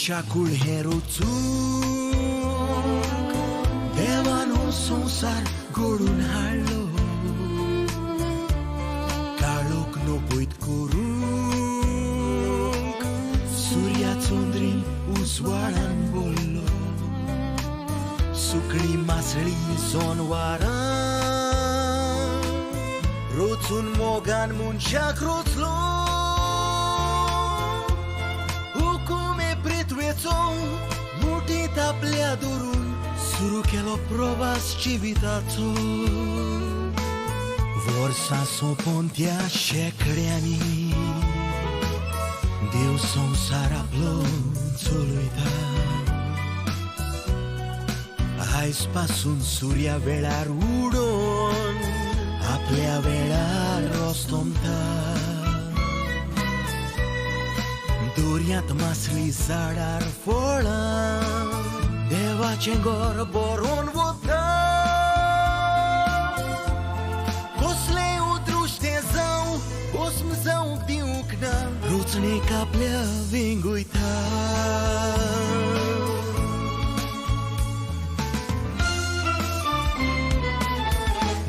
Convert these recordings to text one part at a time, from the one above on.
मनशाकूळ हें रचूंक देवान हो संवसार घडून हाडलो, काळोख नपयत करूंक सुर्या चंद्रीन उजवाडान बोल्लो, सुकणी मासळी जनवारां रचून मोगान मनशाक रचलो, हुकुमे पृथ्वेचो मुठींत आपल्या धरून सुरू केलो प्रवास जिविताचो. वर्सां सोंपोवन त्या शेंकड्यांनी देव संवसार आपलो चलयता. आयज पासून सुर्या वेळार उडोवन आपल्या वेळार रस्तोमता, दर्यांत मासळी झाडार फळां देवाचें घर बरोवन वता. कसलें उदृश्टें जावं भस्म जावंक दिवंक ना, रचणेक आपल्या वेंगयता.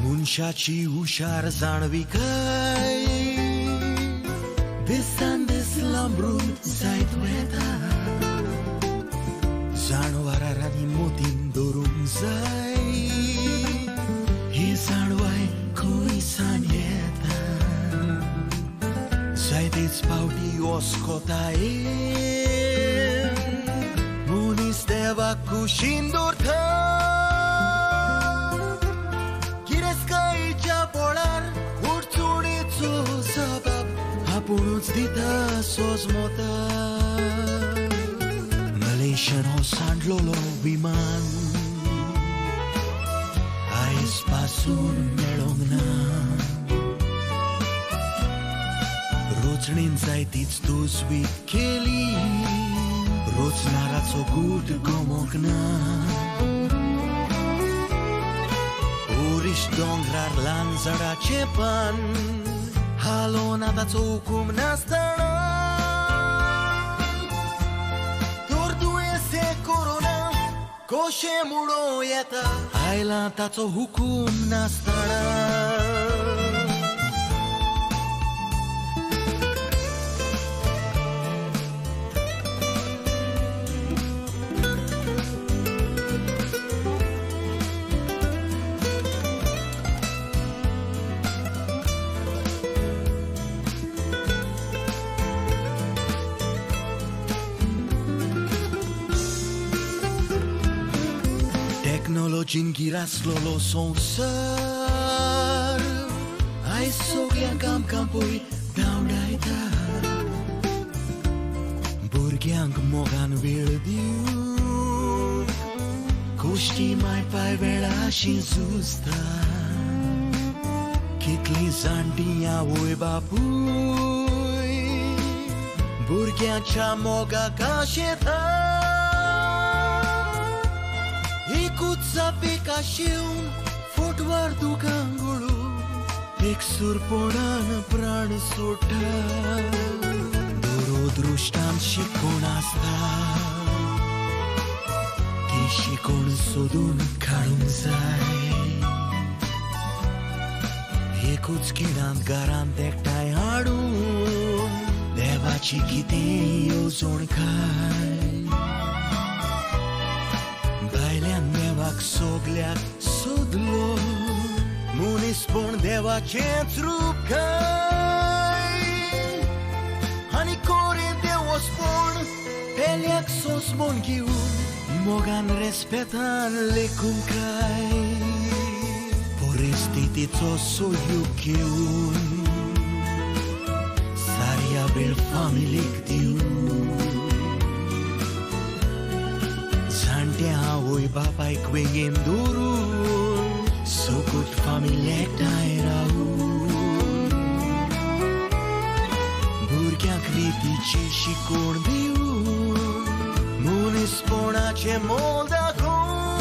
मनशाची हुशार जाणविकाय दिसान दीस लांबरून जायत वता, जाणवारां आनी मोतीन दवरूंक जाय ही जाणवाय खंय सान येता. जायतेच फावटी अस्कोतायेन मनीस देवाक कुशीन दवरता, गिरेस्तकायेच्या बोळार उडचुणेचो जबाब आपुणूच दिता सोजमोता. मलेशियन हो सांडलेलो विमान आयज पासून मेळोंक ना, रोचणेन जायतीच तजवीज केली, रोचणाराचो गूट गमोंक ना. ओरिश दोंगरार ल्हान झाडाचें पान हालोना ताचो हुकूम नासतना, तर दुयेंस हें कोरोना कशें म्हणूं येता आयला ताचो हुकूम नासतना. टॅक्नोलॉजीन गिरासलेलो संवसार आयज सगळ्यांक आमकां पळय धांवडायता, भुरग्यांक मोगान वेळ दिवंक गोश्टी मायपाय वेळाशी झुजता. कितलीं जाणटीं आवय बापूय भुरग्यांच्या मोगाक आशेता, एकूच चापेक आशेवन फोटवार दुकां गळून एकसूरपणान प्राण सोडटा. दुरदृश्टान शिकवण आसता ती शिकवण सोदून काडूंक जाय, एकूच खिणांत घरांत एकठांय हाडून देवाची कितें येवजण काय. भायल्यान देवाक सगल्याक सोदलो, मनीसपण देवाचेंच रूप काय, आनी कोरें देवसपण पेल्याक सोंसपण घेवन मोगान रेस्पेतान लेखूंक काय, परिस्थितीचो सोयोग घेवन सारया वेळ फामिलीक दिवन, जाणट्या आवय बापायक वेंगेन दवरून सकट फामिल एकठांय रावून, भुरग्यांक रितीची शिकवण दिवन मनीसपणाचें मोल दाखोवन,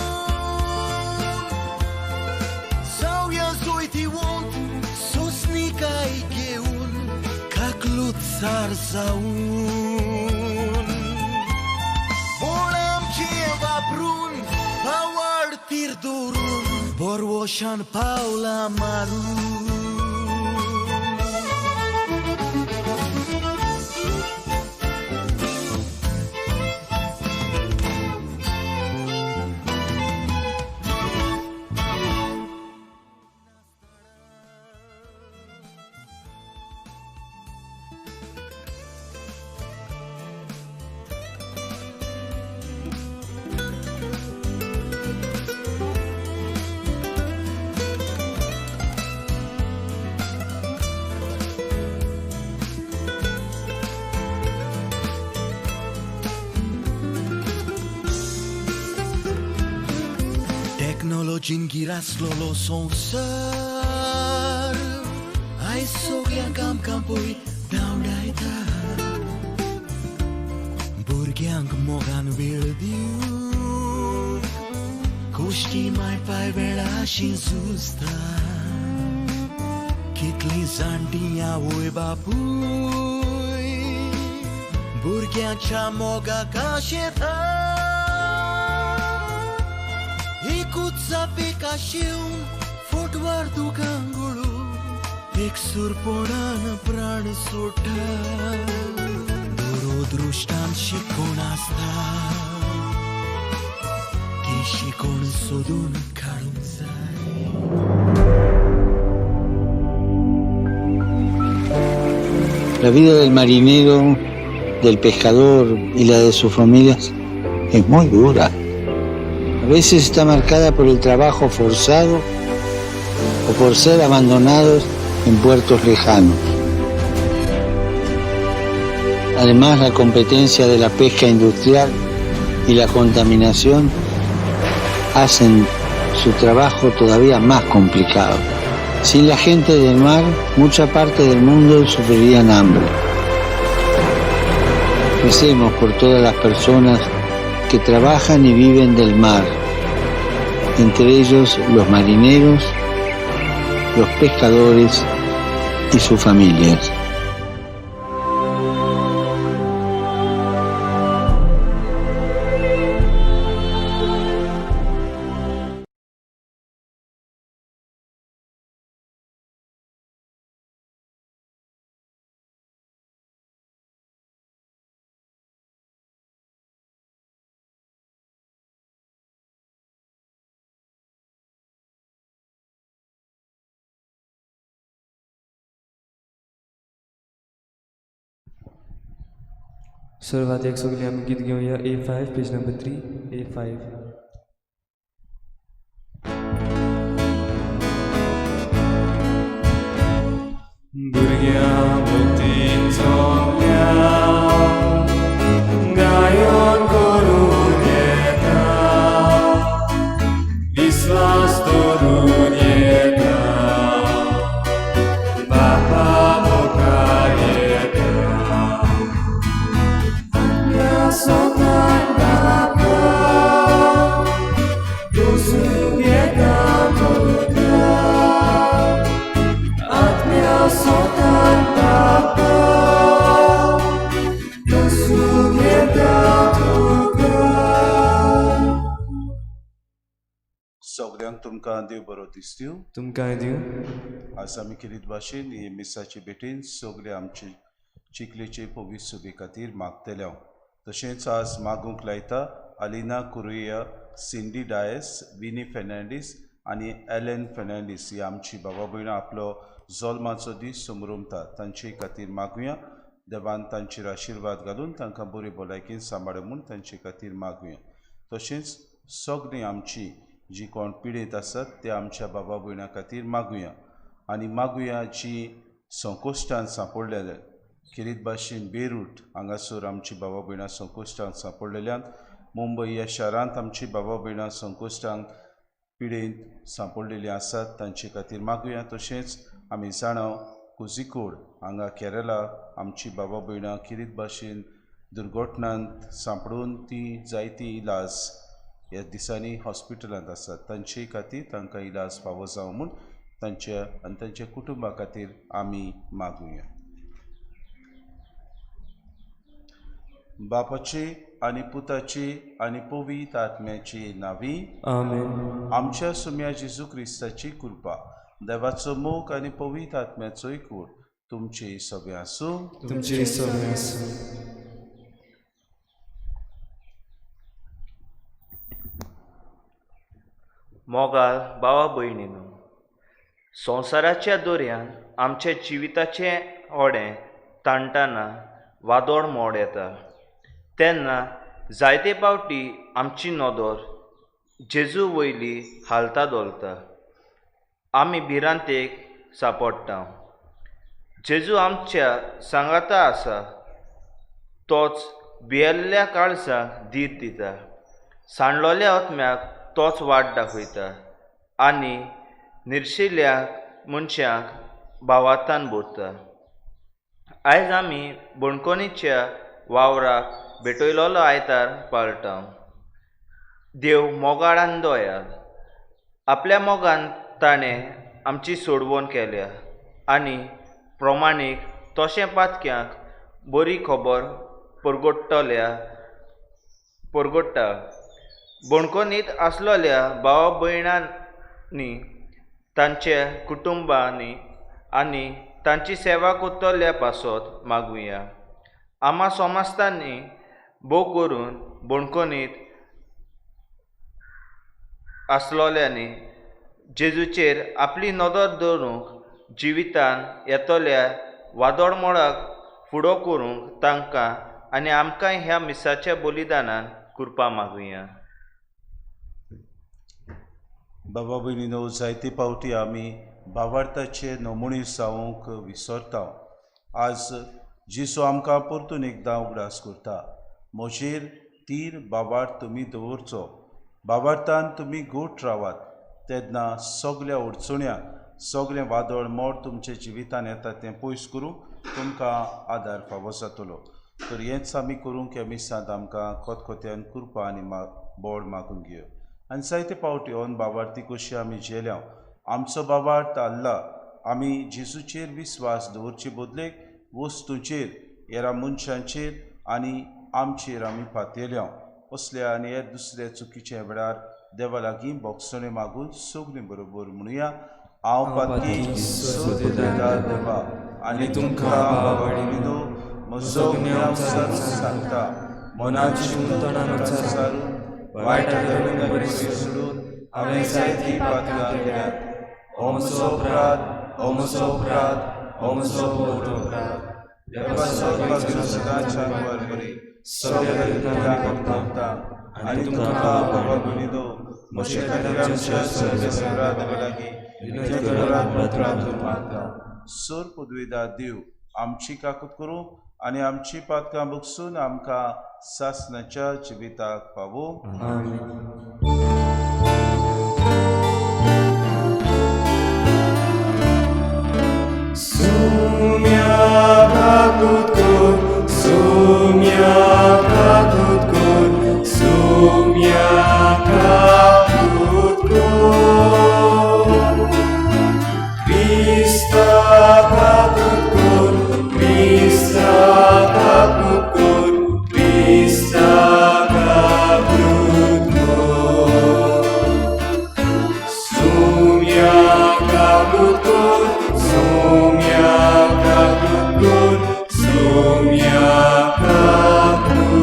जावया जैतिवंत सोंसणीकाय घेवन काकलूत सार जावन. खातीर दवरून बोरवोशान पावलां मारून. टेक्नॉलॉजीन गिरासलेलो संवसार आयज सगळ्यांक आमकां पळय धांवडायता. भुरग्यांक मोगान वेळ दिवंक गोश्टी मायपाय वेळाशी झुजता. कितली जाणटी आवय बापूय भुरग्यांच्या मोगाक आशेता. एकूच जापेक आशेवन फोटवार दुकां गळून एकसूरपणान प्राण सोडटा. दुरदृश्टान शिकोवन आसता ती शिकोवन सोदून काडूंक जाय. La vida del marinero, del pescador y la de sus familias es muy dura. A veces está marcada por el trabajo forzado o por ser abandonados en puertos lejanos. Además, la competencia de la pesca industrial y la contaminación hacen su trabajo todavía más complicado. Sin la gente del mar, mucha parte del mundo sufrirían hambre. Recemos por todas las personas que trabajan y viven del mar, entre ellos los marineros, los pescadores y sus familias. सुरवातेक सगळीं आमी गीत घेवया A5 page number 3 A5. भुरग्यां वतीन सगळ्यांक गायन करून येता, विस्वास दवरून येता, बापा मुखार येता. Sotan Bapa, Dosung येता तुका. आत्म्या sotan Bapa, Dosung येता तुका. सगळ्यांक तुमकां देव बरो दिसतूं. तुमकांय दिवं. आज आमी खेरीत भाशेन हे मिसाचे भेटेन सगळे आमचे चिखलेचे पवित्र सुबे खातीर मागतले हांव. तशेंच आज मागूंक लायता अलिना कुरुया, सिंडी डायस, विनी फेर्नांडीस आनी एलन फेर्नांडीस ही आमची बाबा भयणां आपलो जल्माचो दीस समरमता. तांचे खातीर मागुया. देवान तांचेर आशिर्वाद घालून तांकां बरी भलायकेन सांबाळ म्हूण तांचे खातीर मागुया. तशेंच सगळीं आमची जी कोण पिडेंत आसात ते आमच्या बाबा भयणां खातीर मागुया. आनी मागुया जी संकोश्टान सांपडलेले खेरीत भाशेन बेरूट हांगासर आमची बाबा भयणां संकोश्टांत सांपडलेल्यान, मुंबय ह्या शारांत आमची बाबा भयणां संकोश्टांक पिडेंत सांपडलेलीं आसात तांचे खातीर मागुया. तशेंच आमी जाणा कोझिकोड हांगा केरला आमची बाबा भयणां खेरीत भाशेन दुर्घटनांत सांपडून ती जायती इलाज ह्या दिसांनी हॉस्पिटलांत आसात तांचे खातीर तांकां इलाज फावो जावं म्हूण तांच्या आनी तांच्या कुटुंबा खातीर आमी मागुया. बापाचे आनी पुताची आनी पवित्र आत्म्याची नावी. आमेन. आमच्या सुम्या जेजू क्रिस्ताची कृपा, देवाचो मोग आनी पवित्र आत्म्याचोय कूड तुमचे सगळे आसूं. तुमचे सगळे आसूं. मोगाल भावा भयणीनो, संवसाराच्या दर्यान आमच्या जिविताचें होडें ताणटना वादोळ मोड येता तेन्ना जायते पावटी आमची नदर जेजू वयली हालता धोलता. आमी भिरांतेक सांपडटा. जेजू आमच्या सांगाता आसा, तोच भियेल्ल्या काळजाक धीर दिता, सांडलोल्या आत्म्याक तोच वाट दाखयता आनी निर्शिल्ल्या मनशांक भावार्थान भरता. आयज आमी बणकोणीच्या वावराक भेटयलोलो आयतार पाळटा. देव मोगाळ आनी दयाळ, आपल्या मोगान ताणें आमची सोडवण केल्या आनी प्रमाणीक तशें पातक्यांक बरी खबर परगट्टा. बणकोणीत आसलोल्या भावा भयणांनी, तांच्या कुटुंबांनी आनी तांची सेवा करतल्या पासत मागुया. आमा समाजतांनी भोव करून बणकोणीत आसलोल्यांनी जेजूचेर आपली नदर दवरूंक, जिवितान येतल्या वादोळमोळाक फुडो करूंक तांकां आनी आमकां ह्या मिसाच्या बलिदानान कृपा मागुया. बाबा भयणीनो, जायते पावटी आमी भावार्थाचे नमुणे जावंक विसरता. आज जेजू आमकां परतून एकदां उगडास करता, म्हजेर तीर भावार्थ तुमी दवरचो, भावार्थान तुमी गोठ रावात, तेन्ना सगल्या अडचण्यांक, सगळें वादळ मोड तुमच्या जिवितान येता तें पयस करूंक तुमकां आदार फावो जातलो. तर हेंच आमी करूंक ह्या मिसांत आमकां खतखत्यान कृपा आनी बोड मागून घेव. आनी जायते पावटी ऑन बाबार्थी कशी आमी झेल्या, आमचो बाबार्थ आल्ला, आमी जेजूचेर विस्वास दवरचे बदलेक वस्तूंचेर, हेरा मनशांचेर आनी आमचेर आमी पातयल्या. असल्या आनी हेर दुसऱ्या चुकीच्या वेळार देवा लागीं बोगसणें मागून सगळीं बरोबर म्हणुया, हांव पातकी सोदता देवा आनी तुमकां बाबा भयणीनो म्हजो गुन्यांव सांगता, मनाची सारून वायट सोडून हांवें जायतीं पातकां केल्यात. हो म्हजो अपराध, हो म्हजो अपराध, हो म्हजो व्हड अपराध. सदांच्या बरी सगळ्या करता आनी तुमकां बाबा भयणीनो म्हजे खातीर आमच्या सर्वेस्परा देवा लागीं मागता. सर पदवेदा देव आमची काकूत करूं आनी आमची पातकां बगसून आमकां सासणाच्या जिविताक पावो. आमेन. Sumia kakutkur, sumia kakutkur, sumia kakutkur. Krista kakutkur, Krista kakutkur, Krista kakutkur. Sumia kakutkur, sumia kakutkur, sumia kakutkur.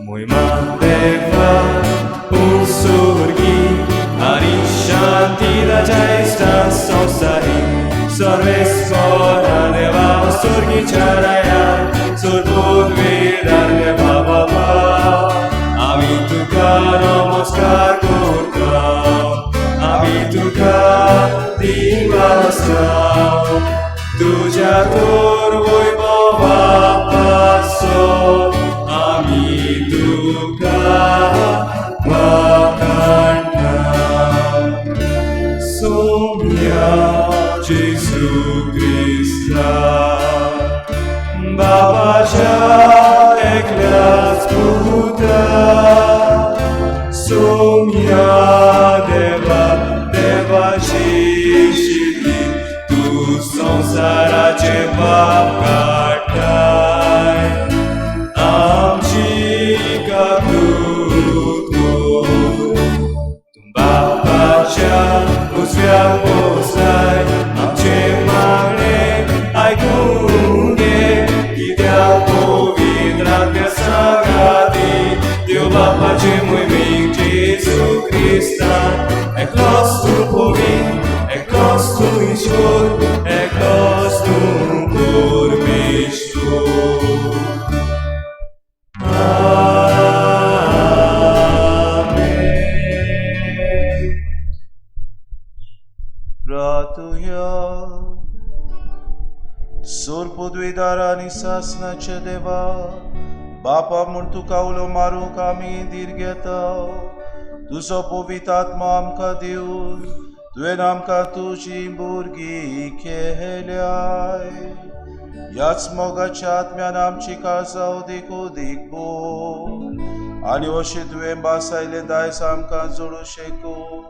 Muy mandeva un surgi ani shanti rajaista samsari sarvesvara deva surgi charaya surpudvidar deva baba ami tuka namaskar korta ami tuka divasta tuja tor vaibhava paso ami tuka vakanta. Sumia Jesu Krista Babaja eklas puta. Sumia खोसलाय आमचें मागणें आयकून घे कित्याक पवित्र आत्म्या सांगाती देव बापाचे मोहिमेक जेजू क्रिस्तान एकलोच तूं पवित्र एकलोच तूं ईश्वर एकलोच तूं परमेश्वर. आमेन. प्रार्थुया. सोर पदवीदार आनी सासनाच्या देवा बापा म्हूण तुका उलो मारूंक आमी धीर घेता. तुजो पवित्र आत्मा आमकां दिवन तुवें आमकां तुजी भुरगीं केल्याय. ह्याच मोगाच्या आत्म्यान आमची काळजां उदीक उदीक भोव आनी अशें तुवें भासायलें दायज आमकां जोडूं शकूं.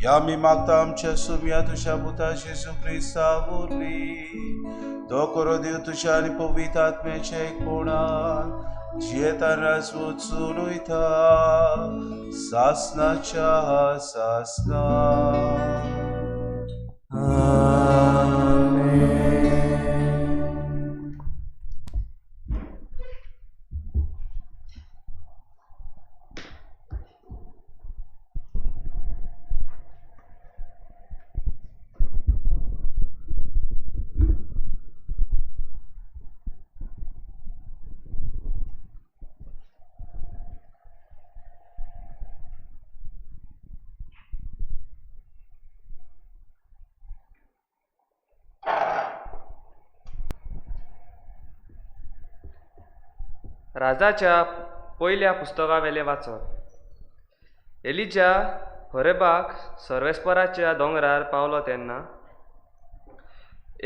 ह्या आमी मागता आमच्या सुम्या तुज्या पुता जेजू क्रिस्ता वरवीं. तो करो देव तुज्या आनी पवित्र आत्म्याच्या एकपणान जियेता राज वचून वयता सासनाच्या सासना. राजाच्या पयल्या पुस्तकावेलें वाचप. एलिजा होरेबाक सर्वेस्पराच्या दोंगरार पावलो तेन्ना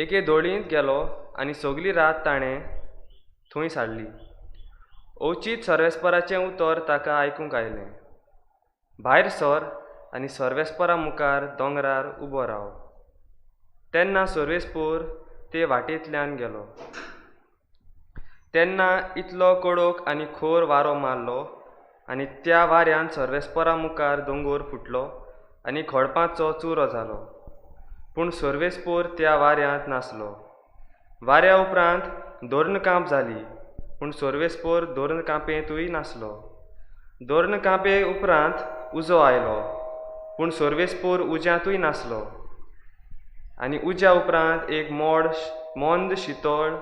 एके दोळींत गेलो आनी सगली रात ताणें थंय सारली. अवचीत सर्वेस्पराचें उतर ताका आयकूंक आयलें, भायर सर आनी सर्वेस्परा मुखार दोंगरार उबो राव. तेन्ना सर्वेस्पोर ते वाटेंतल्यान गेलो. तेन्ना इतलो कडक आनी खोर वारो मारलो आनी त्या वाऱ्यान सर्वेस्परा मुखार दोंगोर फुटलो आनी खडपांचो चुरो जालो. पूण सर्वेस्पोर त्या वाऱ्यांत नासलो. वाऱ्या उपरांत दोर्नकांप जाली, पूण सर्वेस्पोर दोर्नकांपेंतूय नासलो. दोर्नकांपे उपरांत उजो आयलो, पूण सर्वेस्पोर उज्यांतूय नासलो. आनी उज्या उपरांत एक मंद शितळ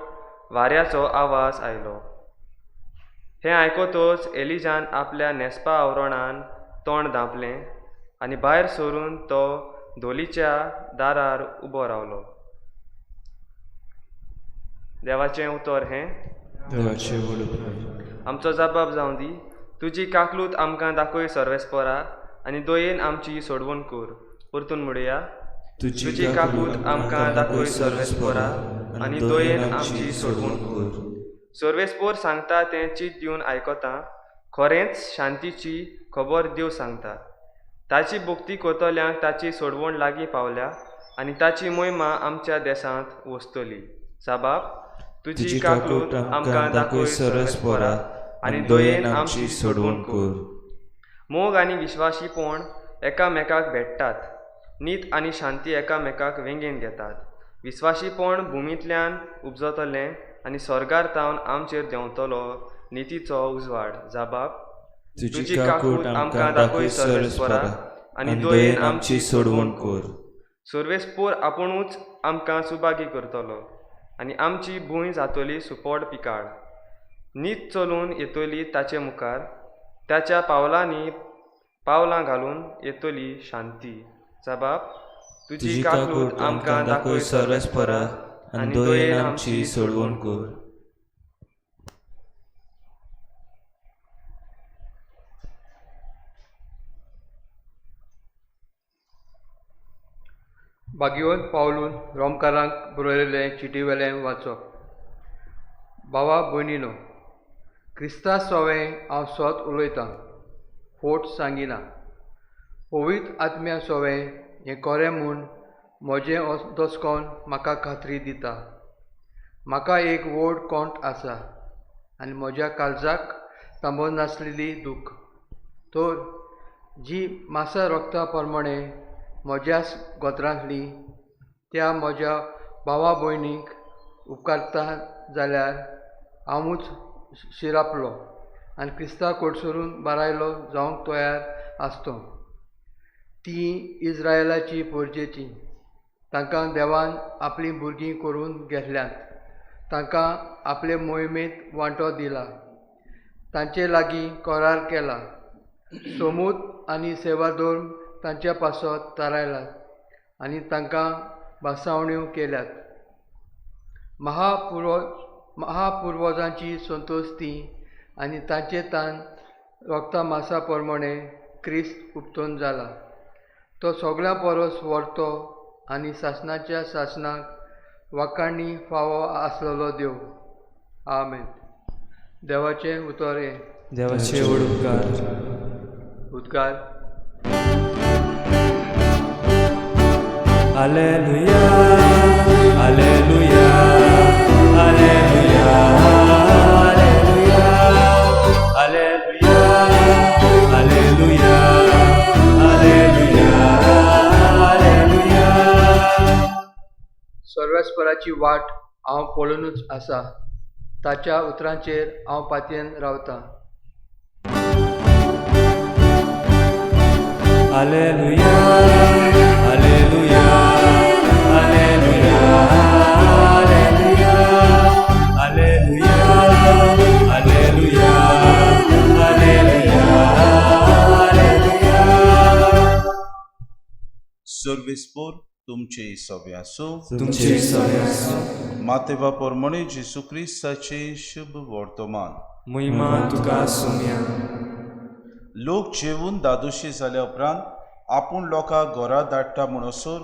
वाऱ्याचो आवाज आयलो. हें आयकतच एलिजान आपल्या न्हेसपा आवरणान तोंड धांपलें आनी भायर सरून तो धोलीच्या दारार उबो रावलो. देवाचें उतर हें. देवाचें व्हड उपकार. आमचो जबाब जावं दी. तुजी काकलूत आमकां दाखय सर्वेस्परा आनी दयेन आमची सोडवण कर. परतून म्हणुया, तुजी काकूत आमकां दाखय सर्वेस्परा आनी दयेन आमची सोडवण कर. सर्वेस्पोर सांगता तें चीत दिवन आयकता. खरेंच शांतीची खबर देव सांगता. ताची भक्ती करतल्यांक ताची सोडवण लागीं पावल्या आनी ताची मोहिमा आमच्या देसांत वसतली. साबाब, तुजी काकूत आमकां दाखय सर्वेस्परा आनी दयेन आमची सोडवण कर. मोग आनी विश्वाशीपण एकामेकाक भेट्टात. नीत आनी शांती एकामेकाक वेंगेन घेतात. विस्वाशीपण भुमींतल्यान उपजतलें आनी सर्गार तावन आमचेर देंवतलो नितीचो उजवाड. जाबाब, तुजी काकूट आमकां दाखय सर्वेस्परा आनी दयेन आमची सोडवण कर. सर्वेस्पोर आपुणूच आमकां सुभागी करतलो आनी आमची भूंय जातली सुपोड पिकाळ. नीत चलून येतली ताचे मुखार, ताच्या पावलांनी पावलां घालून येतली शांती. जाबाब, तुजी काकूट आमकां दाखय सर्वेस्परा आनी दयेन आमची सोडवण कर. बागिवन पावलून रोमकारांक बरयलें चिटीवेलें वाचप. भावा भयणीनो, क्रिस्ता सोवें हांव सोत उलयतां, फोट सांगिना. पवित्र आत्म्या सोवें हें खरें म्हूण म्हजें दसकोन म्हाका खात्री दिता. म्हाका एक व्हड कोंट आसा आनी म्हज्या काळजाक थांबनासलेली दूख. तर जी मासा रोगता प्रमाणें म्हज्याच गोत्रांतली त्या म्हज्या भावा भयणीक उपकारता जाल्यार हांवूच शिरापलो आनी क्रिस्ता कोटसरून बारायलो जावंक तयार आसतो. ती इस्रायलाची पोरजेची, तांकां देवान आपलीं भुरगीं करून घेतल्यांत, तांकां आपले मोहिमेंत वांटो दिला, तांचे लागीं करार केला, सोमूत आनी सेवाधर्म तांच्या पासत थारायला आनी तांकां भासावण्यो केल्यात. महापुर्वजांची संतोष ती आनी तांचे तान रोगता मासा प्रमाणे क्रिस्त उपतोन जाला. तो सगळ्यां परस व्हरतो आनी सासणाच्या सासणाक वाखाणी फावो आसलेलो देव. आमेन. देवाचें उतर हें. देवाचे व्हड उपकार. उद्गार. Alleluia, alleluia, alleluia, alleluia, alleluia, alleluia, alleluia. सर्वेस्पराची वाट हांव पळोवनूच आसा, ताच्या उतरांचेर हांव पातयेन रावतां. Alleluia, alleluia, alleluia, alleluia, alleluia, alleluia, alleluia. सर्वेस्पोर तुमचे सवे आसूं. तुमचे सवे आसूं. मातेवा पोरमणे जेसू क्रिस्ताचे शुभ वर्तमान. महिमा तुका सुम्या. लोक जेवून दादोशी जाल्या उपरांत आपूण लोकांक घरा धाडटा म्हणसर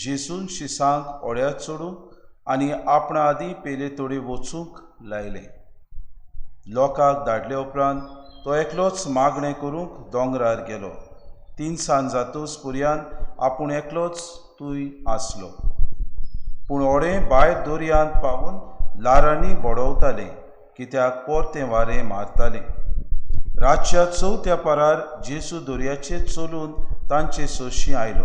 जेसून शिसांक ओड्यार चडूंक आनी आपणा आदीं पेले तोडी वचूंक लायलें. लोकांक धाडले उपरांत तो एकलोच मागणें करूंक दोंगरार गेलो. तिनसांज जातूच पुरयान आपूण एकलोच तूंय आसलो. पूण ओडें भायर दर्यांत पावून ल्हारांनी बडोवतालें, कित्याक परतें वारें मारतालें. रातच्या चवथ्या पारार जेजू दर्याचेर चलून तांचे सोशी आयलो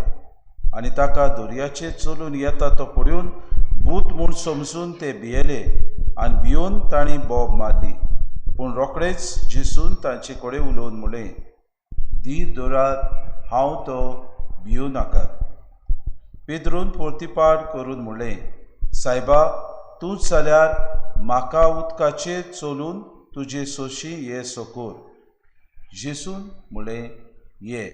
आनी ताका दर्याचेर चलून येता तो पळोवन भूत म्हूण समजून ते भियेले आनी भियोवन तांणी बोब मारली. पूण रोखडेच जेजून तांचे कडेन उलोवन म्हणलें, धीर दवरात, हांव तो, भियो नाकात. पेद्रून पोर्तिपाड करून म्हणलें, सायबा, तूंच जाल्यार म्हाका उदकाचेर चलून तुजे सोशी ये सोकोर. जेजून म्हणलें, ये.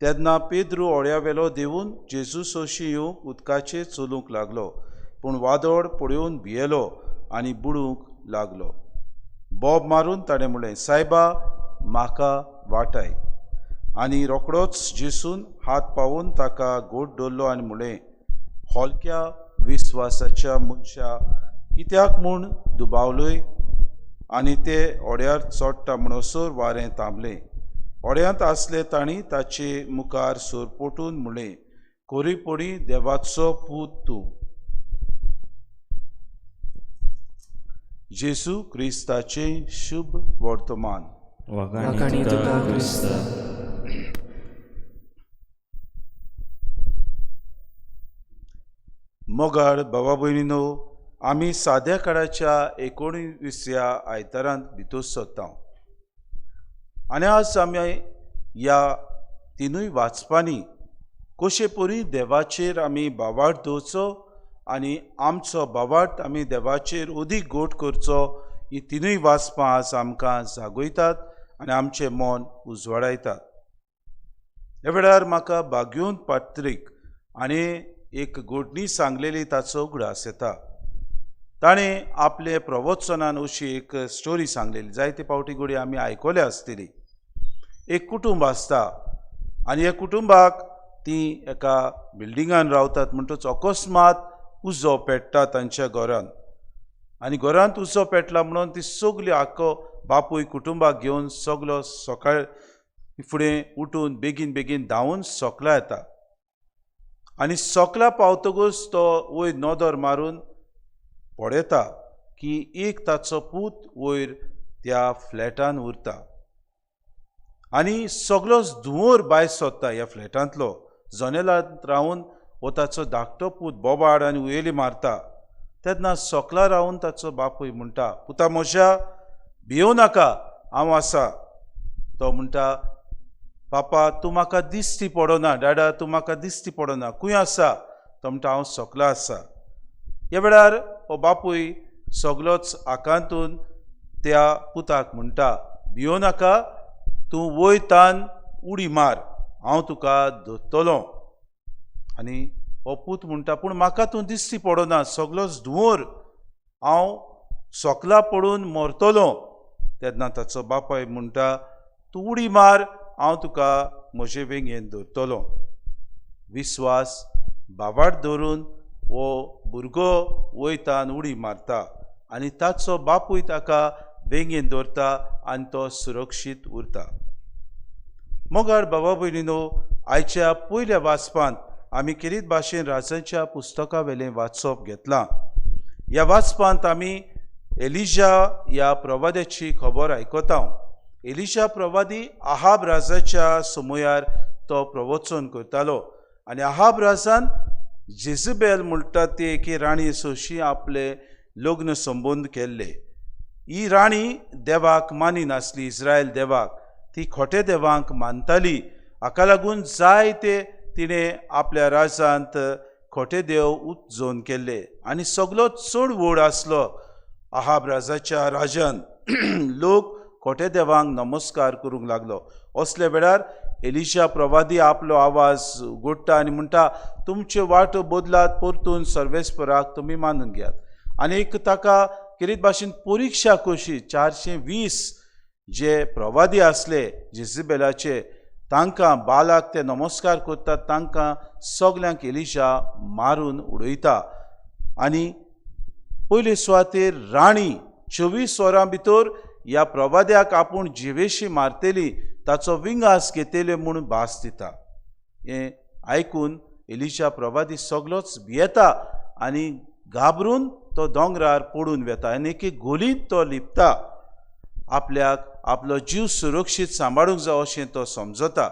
तेन्ना पेद्रू ओड्यावेलो देंवून जेजू सोशी येवंक उदकाचेर चलूंक लागलो, पूण वादळ पळोवन भियेलो आनी बुडूंक लागलो. बोब मारून ताणें म्हणलें, सायबा, म्हाका वाटाय. आनी रोखडोच जेजून हात पावोवन ताका गोड दवरलो आनी म्हणलें, हलक्या विस्वासाच्या मनशा, कित्याक म्हूण दुबावलोय? आनी ते ओड्यार चडटा म्हणसर वारें थांबलें. ओड्यांत आसले तांणी ताचे मुखार सरपटून म्हणलें, कोरीपोडी देवाचो पूत तूं. जेजू क्रिस्ताचें शुभ वर्तमान. वाखाणी तुका क्रिस्ता. मोगाळ भावा भयणीनो, आमी साद्या काळाच्या 19व्या आयतारांत भितर सरता आनी आज आमी ह्या तिनूय वाचपांनी कशे परी देवाचेर आमी भावार्थ दवरचो आनी आमचो भावार्थ आमी देवाचेर अदीक गोट करचो, ही तिनूय वाचपां आज आमकां जागयतात आनी आमचें मन उजवाडायतात. ह्या वेळार म्हाका भाग्योन पात्रीक आनी एक घडणी सांगलेली ताचो उगडास येता. ताणें आपले प्रवचनान अशी एक स्टोरी सांगलेली, जायते फावटी घडये आमी आयकल्या आसतली. एक कुटुंब आसता आनी ह्या कुटुंबाक ती एका बिल्डिंगान रावतात, म्हणटच अकस्मात उजो पेट्टा तांच्या घरांत आनी घरांत उजो पेटला म्हणून ती सगली आख्खो बापूय कुटुंबाक घेवन सगलो सकाळ फुडें उठून बेगीन बेगीन धांवून सकला येता आनी सकला पावतकूच तो वयर नदर मारून पळयता की एक ताचो पूत वयर त्या फ्लॅटान उरता आनी सगलोच धुंवर भायर सोदता ह्या फ्लॅटांतलो. जनेलांत रावन हो ताचो धाकटो पूत बोबाड आनी उयेली मारता. तेन्ना सोकला रावन ताचो बापूय म्हणटा, पुता म्हज्या भियोव नाका, हांव आसा. तो म्हणटा, पापा तूं म्हाका दिश्टी पडना, डाडा तूं म्हाका दिश्टी पडना, खंय आसा? तो म्हणटा, हांव सोकला आसा. ह्या वेळार हो बापूय सगलोच आकांतून त्या पुताक म्हणटा, भियोव नाका, तूं वयतान उडी मार, हांव तुका धरतलो. आनी हो पूत म्हणटा, पूण म्हाका तूं दिश्टी पडना, सगलोच धुंवर, हांव सोकला पडून मरतलो. तेन्ना ताचो बापाय म्हणटा, तूं उडी मार, हांव तुका म्हजे वेंगेन धरतलो. विस्वास बाबाट धरून हो भुरगो वयतान उडी मारता आनी ताचो बापूय ताका वेंगेन दवरता आनी तो सुरक्षीत उरता. मोगाळ बाबा भयणीनो, आयच्या पयल्या वाचपांत आमी खेरीत भाशेन राजाच्या पुस्तका वेलें वाचप घेतलां. ह्या वाचपांत आमी एलिशा ह्या प्रवाद्याची खबर आयकता. एलिशा प्रवादी आहाब राजाच्या समयार तो प्रवचन करतालो आनी आहाब राजान जेझबेल म्हणटा ती एकी राणी सोशी आपले लग्न संबंद केल्ले. ही राणी देवाक मानिनासली, इस्रायल देवाक, ती खोटे देवांक मानताली. हाका लागून जायते तिणें आपल्या राजांत खोटे देव उपजोवन केल्ले आनी सगलो चड व्हड आसलो आहाब राजाच्या राजान. लोक खोटे देवांक नमस्कार करूंक लागलो. असल्या वेळार एलिशा प्रवादी आपलो आवाज उगडटा आनी म्हणटा, तुमच्यो वाटो बदलात, परतून सर्वेस्पराक तुमी मानून घेयात. आनी एक ताका खेरीत भाशेन परिक्षा कशी 420 जे प्रवादी आसले जेझबेलाचे, तांकां बालाक ते नमस्कार करतात, तांकां सगल्यांक एलिशा मारून उडयता. आनी पयले सुवातेर राणी 24 वरां भितर ह्या प्रवाद्याक आपूण जिवेशी मारतली, ताचो विंगास घेतले म्हूण भास दिता. हें आयकून एलिशा प्रवादी सगलोच भियेता आनी घाबरून तो दोंगरार पडून वेता आनी एके गोलींत तो लिपता. आपल्याक आपलो जीव सुरक्षीत सांबाळूंक जावो अशें तो समजता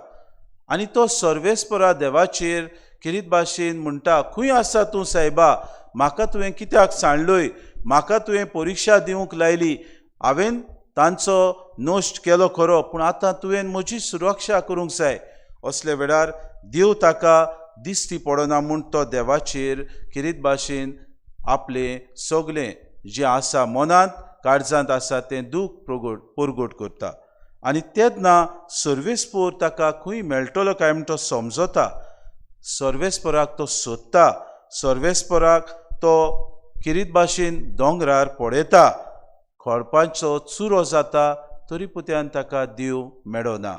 आनी तो सर्वेस्परा देवाचेर खेरीत भाशेन म्हणटा, खंय आसा तूं सायबा, म्हाका तुवें कित्याक सांडलोय, म्हाका तुवें परिक्षा दिवंक लायली, हांवें तांचो नश्ट केलो खरो, पूण आतां तुवें म्हजी सुरक्षा करूंक जाय. असल्या वेळार देव ताका दिश्टी पडना म्हूण तो देवाचेर खेरीत भाशेन आपलें सगलें जें आसा मनांत काळजांत आसा तें दूख परगट करता. आनी तेन्ना सर्वेस्पोर ताका खंय मेळटलो काय म्हण तो समजता. सर्वेस्पराक तो सोदता, सर्वेस्पराक तो खेरीत भाशेन दोंगरार पळयता, खडपांचो चुरो जाता तरी पुत्यान ताका देव मेळना.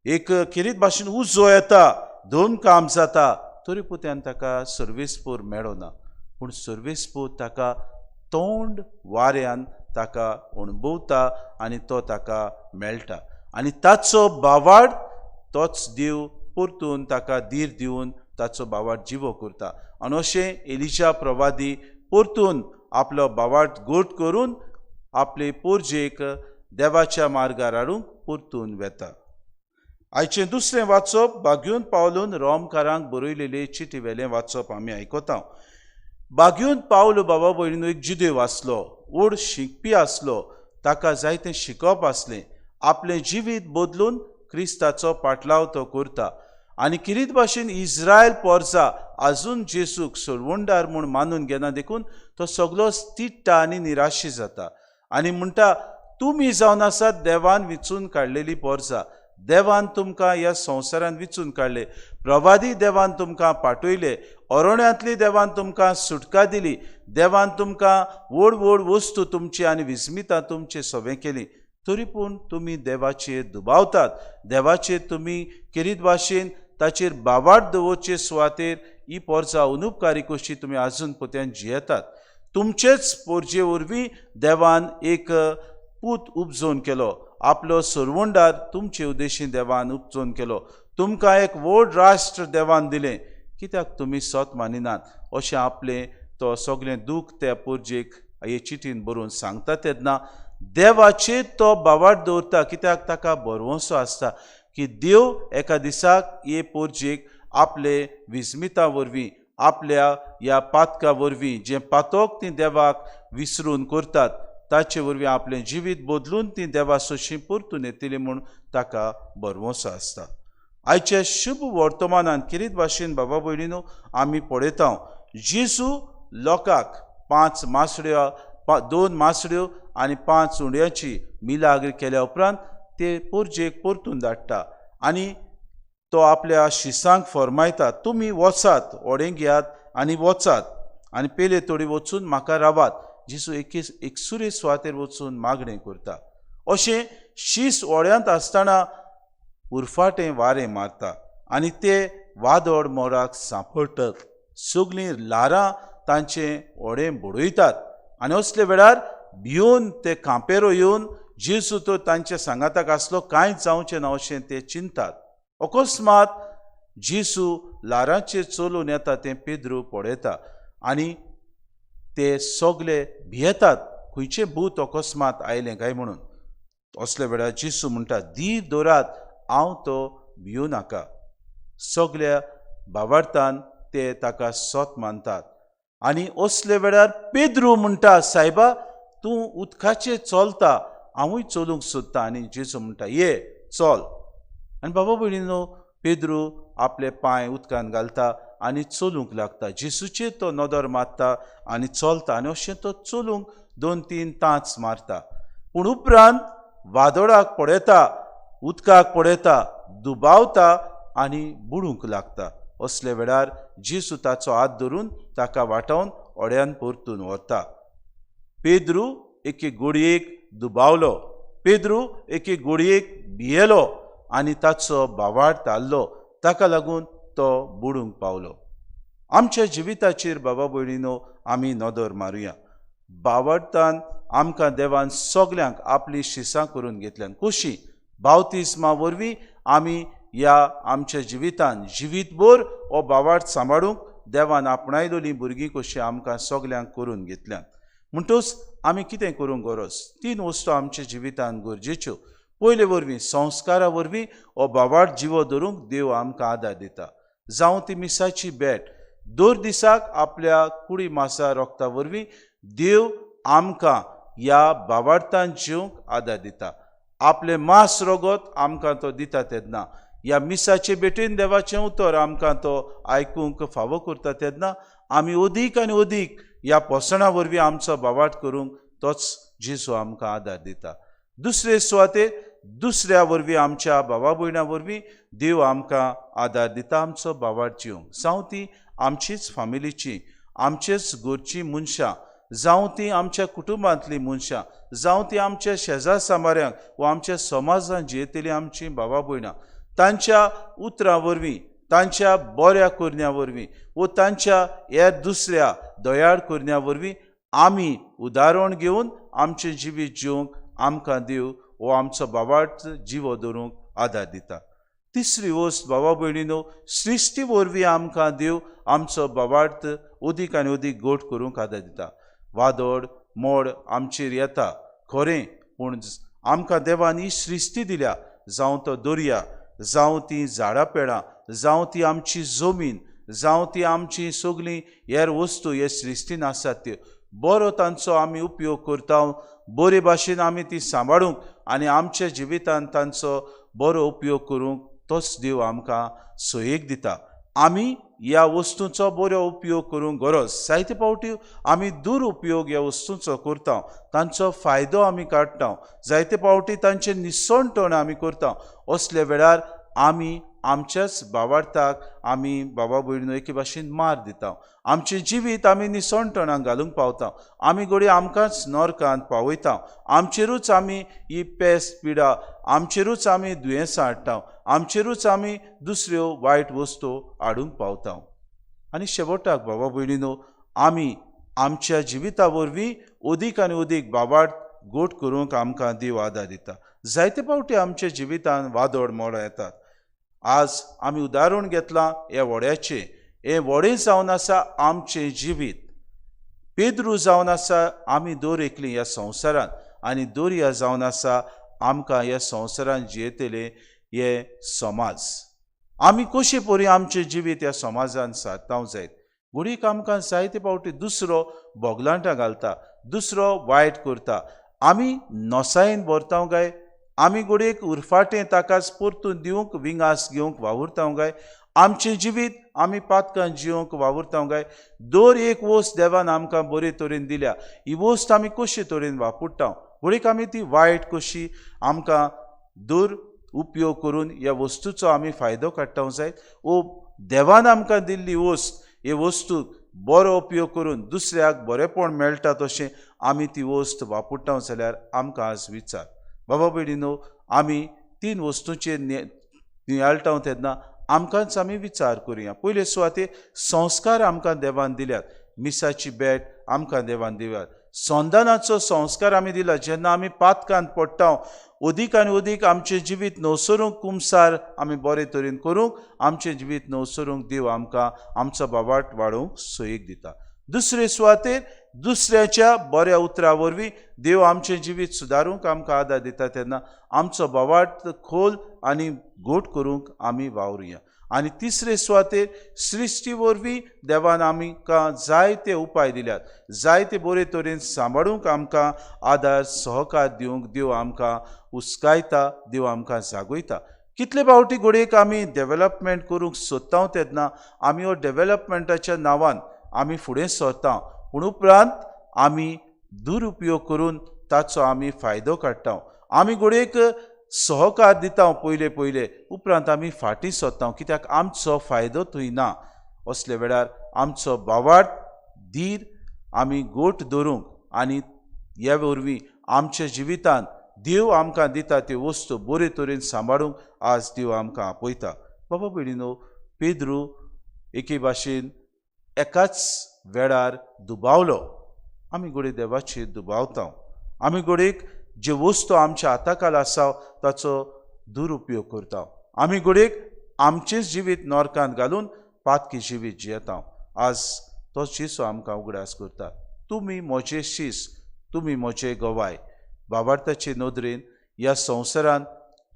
एक खेरीत भाशेन उजो येता, दोन काम जाता तरी पुत्यान ताका सर्वेस्पोर मेळना. पूण सर्वेस्पोर ताका तोंड वाऱ्यान ताका अणभवता आनी तो ताका मेळटा आनी ताचो बावाड तोच देव परतून ताका धीर दिवन ताचो बावाड जिवो करता. आनी अशें एलिशा प्रवादी परतून आपलो बावाड गोट करून आपले पोरजेक देवाच्या मार्गार हाडूंक परतून वेता. आयचें दुसरें वाचप बाग्यून पावलून रोमकारांक बरयलेले चिटी वेलें वाचप आमी आयकता. बाग्यून पावलो बाबा भयणीनो एक जिदेव आसलो, व्हड शिकपी आसलो, ताका जायतें शिकप आसलें. आपलें जिवीत बदलून क्रिस्ताचो पाटलाव तो करता आनी खेरीत भाशेन इस्रायल पोरसा आजून जेसूक सोडवणदार म्हूण मानून घेना देखून तो सगलोच तिट्टा आनी निराशी जाता आनी म्हणटा, तुमी जावन आसात देवान विचून काडलेली पोरसा, देवान तुमकां ह्या संवसारान विचून काडले, प्रवादी देवान तुमकां पाठयले, अरण्यांतली देवान तुमकां सुटका दिली, देवान तुमकां व्हड व्हड वस्तू तुमची आनी विस्मितां तुमचे सवें केली, तरी पूण तुमी देवाचेर दुबावतात, देवाचेर तुमी खेरीत भाशेन ताचेर बावाट दवरचे सुवातेर ही पोरसा अनुपकारी कशी तुमी आजून पोत्यान जियेतात. तुमचेच पोरजे वरवीं देवान एक पूत उपजोवन केलो, आपलो सरवंडार तुमचे उद्देशी देवान उपजोवन केलो, तुमकां एक व्हड राष्ट्र देवान दिलें, कित्याक तुमी सत मानिनात अशें आपलें तो सगळें दूख त्या पोरजेक हे चिटीन बरोवन सांगता. तेन्ना देवाचेर तो बावाट दवरता, कित्याक ताका भरवंसो आसता की देव एका दिसाक हे पोरजेक आपले विस्मिता वरवीं, आपल्या ह्या पातका वरवीं, जें पातक तीं देवाक विसरून करतात ताचे वरवीं आपलें जिवीत बदलून तीं देवा सोशी परतून येतली म्हूण ताका भरवंसो आसता. आयच्या शुभ वर्तमानान किरीत भाशेन बाबा भयणीनो आमी पळयता जेजू लोकांक 5 मासड्यो, 2 मासड्यो आनी 5 उंड्याची मिलाग्र केल्या उपरांत ते पोरजेक परतून धाडटा आनी तो आपल्या शिसांक फरमायता, तुमी वचात, व्हडें घेयात आनी वचात आनी पेले तोडी वचून म्हाका रावात. जेजू एकसुरे सुवातेर वचून मागणें करता. अशें शीस व्हड्यांत आसतना उरफाटें वारें मारता आनी ते वादळ मोराक सांपडटात. सगळीं ल्हारां तांचें व्हडें बुडयतात आनी असले वेळार भिवन ते कांपेरो येवन जेजू तो तांच्या सांगाताक आसलो कांयच जावचें ना अशें ते चिंतात. अकस्मात जेजू ल्हारांचेर चलून येता तें पेद्रू पळयता आनी ते सगले भियेतात, खंयचें भूत अकस्मात आयलें काय म्हणून. असल्या वेळार जेजू म्हणटा, धीर दवरात, हांव तो भिवू नाका. सगल्या भावार्थान ते ताका सत मानतात आनी असल्या वेळार पेद्रू म्हणटा, सायबा तूं उदकाचेर चलता, हांवूय चलूंक सोदता. आनी जेजू म्हणटा, ये चल. आनी बाबा भयणीनो पेद्रू आपले पांय उदकान घालता आनी चलूंक लागता. जेजूचेर तो नदर मारता आनी चलता आनी अशें तो चलूंक 2-3 तांच मारता. पूण उपरांत वादळाक पळयता, उदकाक पळयता, दुबावता आनी बुडूंक लागता. असल्या वेळार जेजू ताचो हात धरून ताका वाटावन व्हड्यान परतून व्हरता. पेद्रू एके गोडयेक दुबावलो, पेद्रू एके गोडयेक भियेलो आनी ताचो भावार्थ हाल्लो, ताका लागून तो बुडूंक पावलो. आमच्या जिविताचेर बाबा भयणीनो आमी नदर मारुया. भावार्थान आमकां देवान सगल्यांक आपली शिसां करून घेतल्यान. कशी? बावतिस्मा वरवीं आमी ह्या आमच्या जिवितान जिवीतभर हो भावार्थ सांबाळूंक देवान आपणायलोलीं भुरगीं कशीं आमकां सगल्यांक करून घेतल्यान. म्हणटूच आमी कितें करूंक गरज? 3 वस्तू आमच्या जिवितान गरजेच्यो. पयले वरवीं संस्कारा वरवीं हो भावार्थ जिवो धरूंक देव आमकां आदार दिता. जावं ती मिसाची भेट, दर दिसाक आपल्या कुडी मासा रोगता वरवीं देव आमकां ह्या भावार्थान जिवंक आदार दिता. आपलें मांस रगत आमकां तो दिता तेन्ना, ह्या मिसाचे भेटेन देवाचें उतर आमकां तो आयकूंक फावो करता तेन्ना आमी अदीक आनी अदीक ह्या पोसणा वरवीं आमचो भावार्थ करूंक तोच जेजू आमकां आदार दिता. दुसरे सुवातेर दुसऱ्या वरवीं आमच्या भावा भयणां वरवीं देव आमकां आदार दिता आमचो भावार्थ जिवंक. जावं ती आमचीच फामिलीची, आमचेच घरचीं मनशां, जावं ती आमच्या कुटुंबांतलीं मनशां, जावं ती आमच्या शेजार सामाऱ्यांक वा आमच्या समाजान जियेतलीं आमचीं भावा भयणां, तांच्या उतरां वरवीं, तांच्या बऱ्या करण्या वरवीं वो तांच्या हेर दुसऱ्या दयाळ करण्या वरवीं आमी उदाहरण घेवन आमचें जिवीत जिवंक आमकां देव वो आमचो भावार्थ जिवो दवरूंक आदार दिता. तिसरी वस्त बाबा भयणीनो, सृश्टी वरवीं आमकां देव आमचो भावार्थ अदीक आनी अदीक गोट करूंक आदार दिता. वादळ मोड आमचेर येता खरें, पूण आमकां देवान ही सृश्टी दिल्या, जावं तो दर्या, जावं ती झाडां पेडां, जावं ती आमची जमीन, जावं ती आमची सगळीं हेर वस्तू हे सृश्टीन आसात त्यो बरो तांचो आमी उपयोग करता, बरे भाशेन आमी ती सांबाळूंक आनी आमच्या जिवितान तांचो बरो उपयोग करूंक तोच देव आमकां सोयेक दिता. आमी ह्या वस्तूंचो बरो उपयोग करूंक गरज. जायते फावटी आमी दुरुपयोग ह्या वस्तूंचो करता, तांचो फायदो आमी काडटा, जायते फावटी तांचें निसणटण आमी करता. असल्या वेळार आमी आमच्याच भावार्थाक आमी बाबा भयणीनो एके भाशेन मार दिता. आमचें जिवीत आमी निसणटणाक घालूंक पावता, आमी घडये आमकांच नरकांत पावयता, आमचेरूच आमी ही पेस्ट पिडा, आमचेरूच आमी दुयेंसां हाडटा, आमचेरूच आमी दुसऱ्यो वायट वस्तू हाडूंक पावता. आनी शेवटाक बाबा भयणीनो आमी आमच्या जिविता वरवीं अदीक आनी अदीक भावार्थ गोट करूंक आमकां देव आदार दिता. जायते फावटी आमच्या जिवितान वादळ मोडां येतात. आज आमी उदाहरण घेतलां ह्या व्हड्याचें. हें व्हडें जावन आसा आमचें जिवीत. पेद्रू जावन आसा आमी दर एकली ह्या संवसारांत, आनी दर्या जावन आसा आमकां ह्या संवसारांत जियेतले हे समाज. आमी कशे परी आमचें जिवीत ह्या समाजान सारतावंक जायत. घडयेक आमकां जायते फावटी दुसरो बोगलांटां घालता, दुसरो वायट करता, आमी नोसायेन भरताव काय? आमी घडयेक उरफाटें ताकाच परतून दिवंक विंगास घेवंक वावुरताव काय? आमचें जिवीत आमी पातकां जिवंक वावुरताव काय? दर एक वस्त देवान आमकां बरे तरेन दिल्या, ही वस्त आमी कशे तरेन वापरता? घडयेक आमी ती वायट कशी आमकां दुर उपयोग करून ह्या वस्तूचो आमी फायदो काडटा जायत, ओ देवान आमकां दिल्ली वस्त हे वस्तूक बरो उपयोग करून दुसऱ्याक बरेंपण मेळटा तशें आमी ती वस्त वापरता जाल्यार आमकां आज विचार. बाबा भयणीनो, आमी तीन वस्तूंचेर नियाळटा तेन्ना आमकांच आमी विचार करुया. पयले सुवातेर संस्कार आमकां देवान दिल्यात, मिसाची भेट आमकां देवान दिल्यात, संदानाचो संस्कार आमी दिला. जेन्ना आमी पातकांत पडटा अदीक आनी अदीक आमचें जिवीत नवसरूंक कुमसार आमी बरे तरेन करूंक आमचें जिवीत नवसरूंक देव आमकां आमचो बाबाट वाडोवंक सोयीक दिता. दुसरे सुवातेर दुसऱ्याच्या बऱ्या उतरा वरवीं देव आमचें जिवीत सुदारूंक आमकां आदार दिता तेन्ना आमचो बाबाट खोल आनी घोट करूंक आमी वावरुया. आनी तिसरे सुवातेर सृश्टी वरवीं देवान आमकां जायते उपाय दिल्यात, जायते बरे तरेन सांबाळूंक आमकां आदार सहकार दिवंक देव आमकां उस्कायता, देव आमकां जागयता. कितले फावटी घडयेक आमी डेवलपमेंट करूंक सोदता तेन्ना आमी हो डेवलपमेंटाच्या नांवान आमी फुडें सरता, पूण उपरांत आमी दुरुपयोग करून ताचो आमी फायदो काडटा. आमी घडयेक सहकार दिता पयले पयले, उपरांत आमी फाटीं सरता कित्याक आमचो फायदो थंय ना. असले वेळार आमचो बावाट धीर आमी गोट धरूंक आनी ह्या वरवीं आमच्या जिवितांत देव आमकां दिता त्यो वस्तू बरे तरेन सांबाळूंक आज देव आमकां आपयता. बाबा भयणीनो, पेद्रू एके भाशेन एकाच वेळार दुबावलो. आमी घडये देवाचेर दुबावता, आमी घडयेक ज्यो वस्तू आमच्या हाताखाल आसा ताचो दुरुपयोग करता, आमी घडयेक आमचेंच जिवीत नरकांत घालून पातकी जिवीत जियेता. आज तो जेजू आमकां उगडास करता, तुमी म्हजे शीस, तुमी म्हजे गवाय. बाबार्थाचे नदरेन ह्या संवसारांत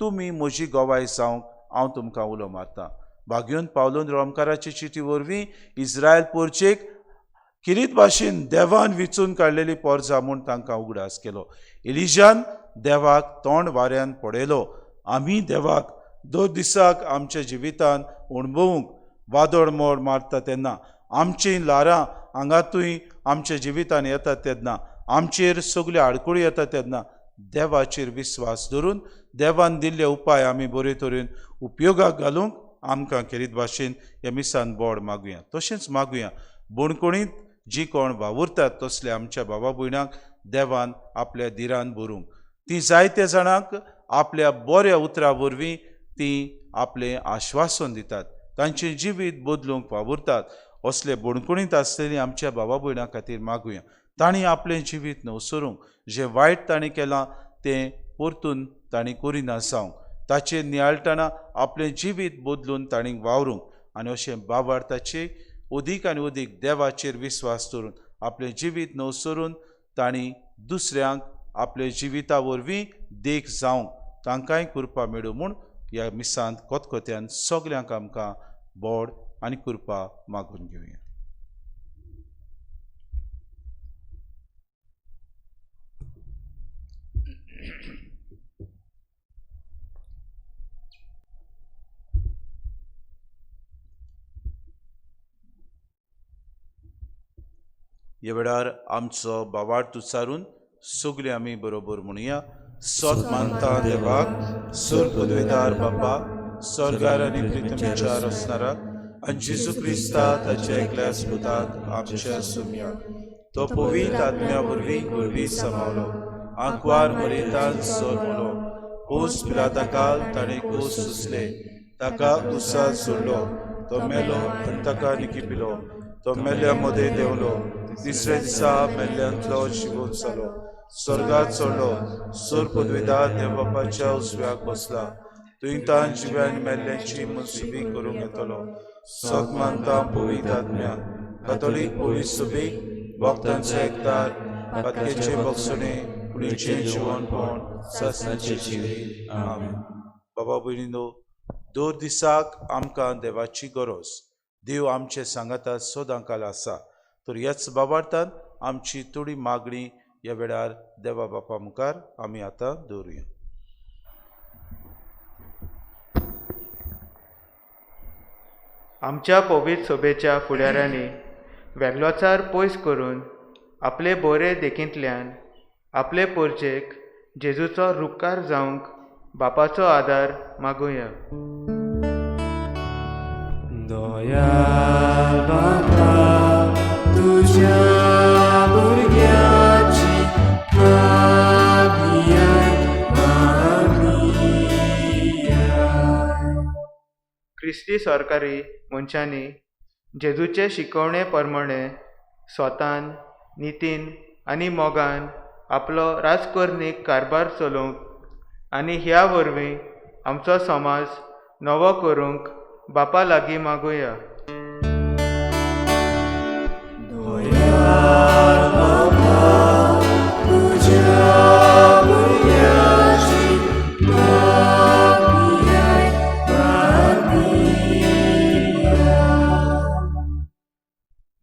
तुमी म्हजी गवाय जावंक हांव तुमकां उलो मारता. भाग्योन पावलून रोमकाराचे चिटी वरवीं इस्रायल पोरचेक किरीत भाशेन देवान विचून काडलेली पोरजा म्हूण तांकां उगडास केलो. एलिजान देवाक तोंड वाऱ्यान पडयलो. आमी देवाक दर दिसाक आमच्या जिवितान अणभवूंक वादळ मोड मारता तेन्ना, आमचीं ल्हारां हांगातूय आमच्या जिवितान येतात तेन्ना, आमचेर सगल्यो आडखळी येतात तेन्ना देवाचेर विस्वास धरून देवान दिल्ले उपाय आमी बरे तरेन उपयोगाक घालूंक आमकां खेरीत भाशेन ह्या मिसान बोड मागुया. तशेंच मागुया बोणकोणींत जी कोण वावुरतात तसले आमच्या बाबा भयणांक देवान आपल्या धिरान भरूंक, ती जायत्या जाणांक आपल्या बऱ्या उतरां वरवीं ती आपलें आश्वासन दितात, तांचें जिवीत बदलूंक वावुरतात. असले बोणकोणींत आसलेली आमच्या बाबा भयणां खातीर मागुया, तांणी आपलें जिवीत नवसरूंक, जें वायट तांणी केलां तें परतून तांणी करिना जावंक, ताचेर नियाळटना आपलें जिवीत बदलून तांणी वावरूंक आनी अशें बाबार्थाचे अदीक आनी अदीक देवाचेर विस्वास दवरून आपलें जिवीत नवसरून तांणी दुसऱ्यांक आपले जिविता वरवीं देख जावंक तांकांय कृपा मेळूं म्हूण ह्या मिसांत कोतकोत्यान सगल्यांक आमकां बोड आनी कृपा मागून घेवया. ह्या वेळार आमचो बावार्थ उच्चारून सगळे आमी बरोबर म्हणुया. सत मानता देवाक, सर पदवेदार बापा, स्वर्गार आनी पृथ्वीच्या रचणाराक आनी जेजू क्रिस्ता ताच्या एकल्या पुताक आमच्या सुम्याक, तो पवित्र आत्म्या वरवीं गोरवी समावलो, आंकवार मरेतान जल्मलो, पोस पिलाता काल ताणें कोस सुचले, ताका उसात सोडलो, तो मेलो आनी ताका निकिपिलो, तो मेल्या मदें देंवलो, तिसऱ्या दिसा मेल्ल्यांतलो जिवोन जालो, स्वर्गात चडलो, सोर पदवेदार देवबापाच्या उजव्याक बसला, थंय तान जिव्यान मेल्ल्यांची मनसुबी करूंक येतलो. सत मानता पवित्र आत्म्या, कातोलीक पवित्र सुबी, भक्तांचो एकतार, पातकेचे बक्षणे, कुडीचें जिवनपण, सासणाचें जिवीत. आमेन. बाबा भयणीनो, दर दिसाक आमकां देवाची गरज. देव आमचे सांगाता सदांकाल आसा. तर ह्याच बाबार्थान आमची थोडी मागणी ह्या वेळार देवा बापा मुखार आमी आतां दवरुया. आमच्या पवित्र सभेच्या फुडाऱ्यांनी वेगळोचार पयस करून आपले बरे देखींतल्यान आपले पोरचेक जेजूचो रुपकार जावंक बापाचो आदार मागुया. दयाळ बापा तुझ्या भुरग्याची मागणी मागणी. क्रिस्ती सरकारी मनशांनी जेजूचे शिकवणे प्रमाणे स्वतान नितीन आनी मोगान आपलो राजकर्णीक कारभार चलोवंक आनी ह्या वरवीं आमचो समाज नवो करूंक बापा लागीं मागुया.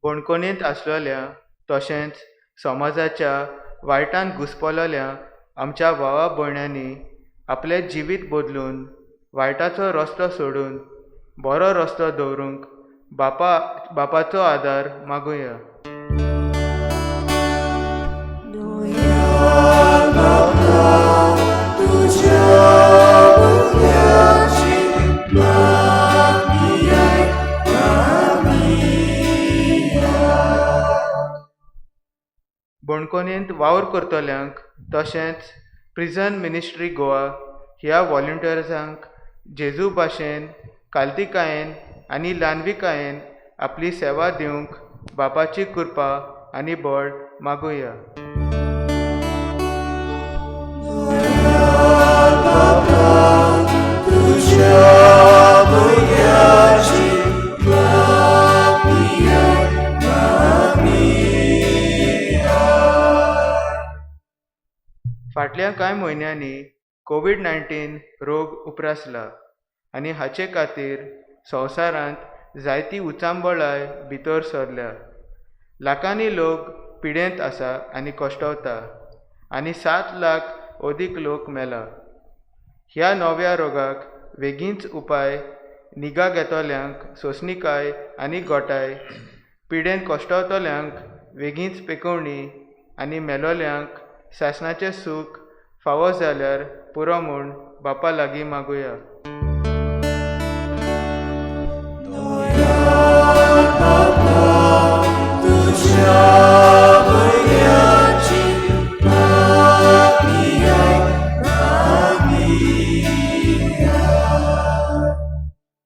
बणकोणींत आसलेल्या तशेंच समाजाच्या वायटान घुस्पलेल्या आमच्या भावा भयण्यांनी आपलें जिवीत बदलून वायटाचो रस्तो सोडून बरो रस्तो दवरूंक बापाचो आदार मागुया. बणकोणींत वावर करतल्यांक तशेंच प्रिजन मिनिस्ट्री गोवा ह्या व्हॉलंटियर्सांक जेजू भाशेन कालतिकायेन आनी ल्हानविकायेन आपली सेवा दिवंक बापाची कृपा आनी बळ मागुया. फाटल्या कांय म्हयन्यांनी कोवीड-19 रोग उप्रासला आनी हाचे खातीर संवसारांत जायती उचांबळाय भितर सरल्या. लाखांनी लोक पिडेंत आसा आनी कश्टवता आनी 7 लाख अदीक लोक मेला. ह्या नव्या रोगाक वेगींच उपाय निगा घेतल्यांक सोंसणीकाय आनी गोटाय, पिडेंत कश्टवतल्यांक वेगींच पेकोवणी आनी मेलोल्यांक सासणाचें सूख फावो जाल्यार पुरो म्हूण बापा लागीं मागुया.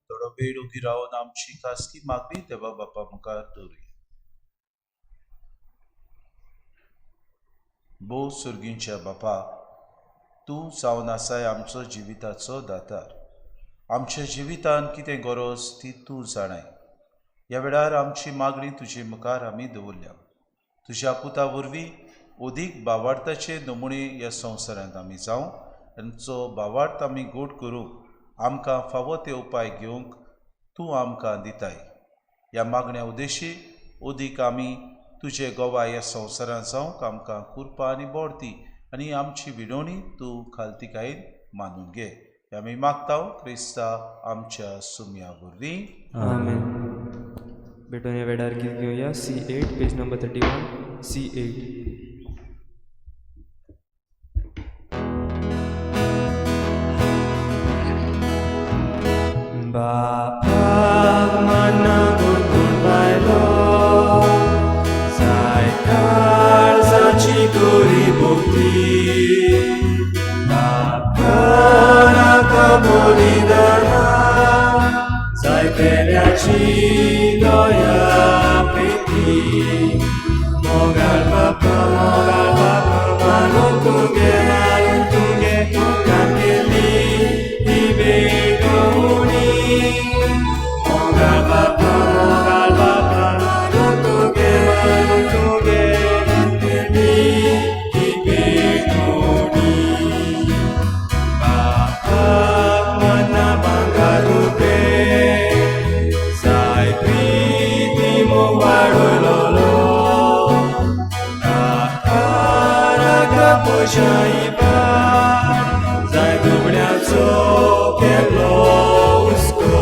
थोडो वेळ उगी रावन आमची खासगी मागणी देवा बापा मुखार दवरुया. भोव सुर्गींच्या बापा, तूं जावन आसाय आमचो जिविताचो दातार. आमच्या जिवितान कितें गरज ती तूं जाणाय. ह्या वेळार आमची मागणी तुजे मुखार आमी दवरल्या. तुज्या पुता वरवीं अदीक बावार्थाचे नमुणे ह्या संवसारांत आमी जावं आनी जो बावार्थ आमी गोड करूंक आमकां फावो ते उपाय घेवंक तूं आमकां दिताय. ह्या मागण्या उद्देशी अदीक आमी तुजे गोवा ह्या संवसारांत जावंक आमकां कृपा आनी बळ दी आनी आमची विनवणी तूं खालतिकायेन मानून घे. आमी मागता क्रिस्ता आमच्या सुम्या वरवीं. आमेन. भेटून ह्या वेळार गीत घेवया. C8 page number 31 C8. बापाक मना गुणगुण बायलो जाय काळजाची गोरी भक्ती, बापाक बलिदाना जाय पेल्याची दया प्रीती. मोगाळ बापा मोगाळ बापा मानून तुगे मानून तुगे तुका केली ही भेटवणी. मोगाळ बापा मोगाळ बापा मानून तुगे मानून तुगे केली ही भेटवणी. बापाक मना भांगार कशाय पाट जाय दुबण्याचो केलो हुस्को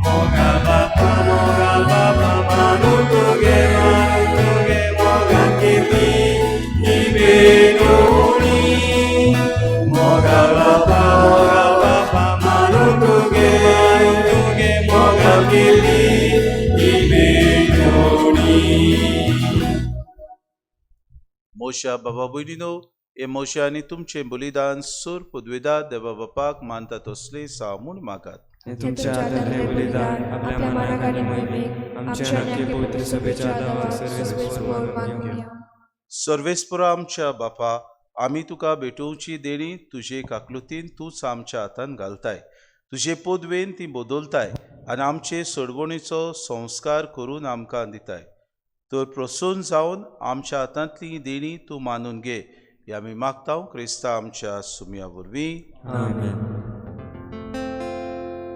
मोगा बापा मोगा बापा मानून तुगे मान तुगे मोगान केली ही बेनोणी मोगा बापा मोगा बापा मानून तुगे मान तुगे मोगान केली ही बेनोणी. मोशा बाबा भयणीनो, हे मोशा आनी तुमचें बलिदान सूर पदवेदार देवा बापाक मानता तसलें साव म्हूण मागात. तुमच्या हातांतलें बलिदान आपल्या मनाक आनी मोहिमेक आमच्या नक्की पवित्र सभेच्या दावाक सर्वेस्पोर मानून घेवं. सर्वेस्परा आमच्या बापा, आमी तुका भेटोवची देणी तुजे काकलुतीन तूंच आमच्या हातान घालताय. तुजे पदवेन ती बदलताय आनी आमचे सोडवणीचो संस्कार करून आमकां दिताय. तर प्रसन्न जावन आमच्या हातांतली देणी तूं मानून घे हे आमी मागता क्रिस्ता आमच्या सुमया वरवीं. आमेन.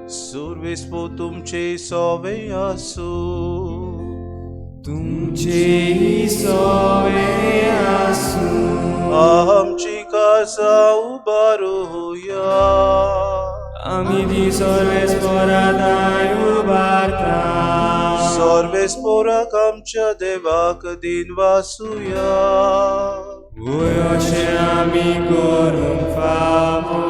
सुर्वेस्पो तुमचे सोवे आसूं. तुमचे सोवे आसूं. आमची कासा उबारुया. आमी ती सर्वेस्पोराताय उबारता. सर्वेस्पोराक आमच्या देवाक दिन वासुया. वय अशें आमी करूंक फावो.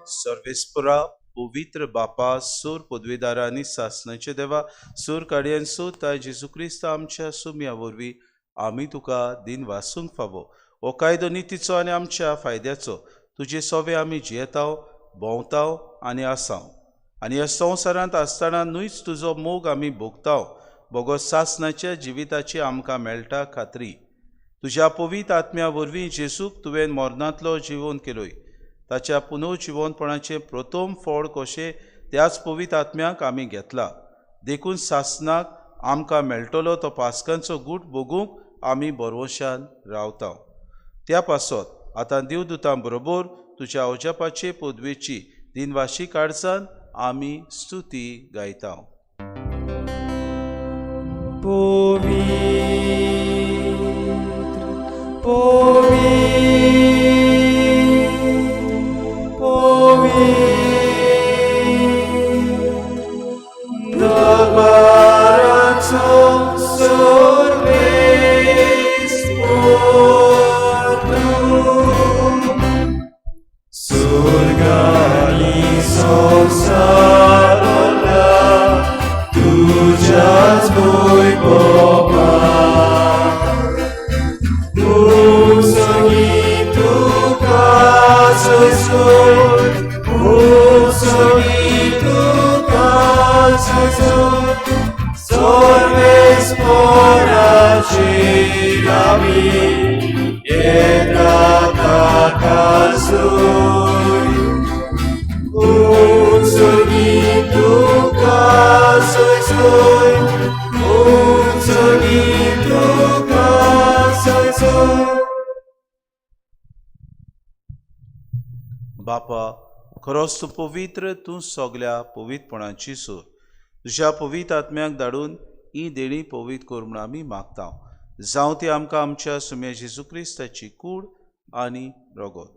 सर्वेस्पोरा पवित्र बापा, सूर पदवेदारांनी सासणाचे देवा, सूर काडयेन सोद जेजू क्रिस्त आमच्या सुमया वरवीं आमी तुका दिन वासूंक फावो. हो कायदो नितीचो आनी आमच्या फायद्याचो. तुजे सोवे आमी जियेताव, भोंवताव आनी आसाव आनी ह्या संवसारांत आसतना न्हूच तुजो मोग आमी भोगताव. बोगो सासणाच्या जिविताची आमकां मेळटा खात्री. तुज्या पवित्र आत्म्या वरवीं जेजूक तुवें मरणांतलो जिवन केलोय. ताच्या पुनर्जिवनपणाचें प्रथम फळ कशें त्याच पवित्र आत्म्याक आमी घेतला. देखून सासणाक आमकां मेळटलो तो पास्कांचो गूट भोगूंक आमी भरवशान रावता. त्या पासत आतां देवदूतां बरोबर तुज्या अजापाचे पदवेची दिनवाशी काळजान आमी स्तुती गायता. पवित्र पवित्र पवित्र दरबाराचो सर्वेस्पोर तूं स्वर्ग आनी संवसार भरला तुज्याच वैभवान. उत्सर्गी तुका सयसोय, उत्सर्गी तुका सयसोय, सर्वेस्पोराचेर आमी येता ताकासूय. उत्सर्गी तुका सयसोय, उत्सर्गी तुका सयसोय. बापा, खरोच तूं पवित्र, तूं सगल्या पवित्रपणाची सूर. तुज्या पवित्र आत्म्याक धाडून ही देणी पवित्र कर म्हूण आमी मागता. जावं ती आमकां आमच्या सुम्या जेजू क्रिस्ताची कूड आनी रगत.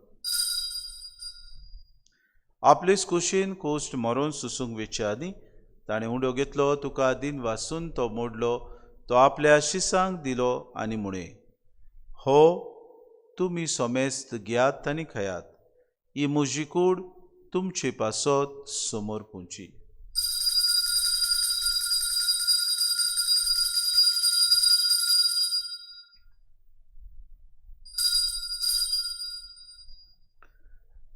आपलेच कुशीन कोश्ट मरोन सुसूंक वेचे आदीं ताणें उंडो घेतलो, तुका दिन वासून तो मोडलो, तो आपल्या शिसांक दिलो आनी म्हळें, हो तुमी समेस्त घेयात आनी खायात. ही म्हजी कूड तुमचे पासत समोर पुंची.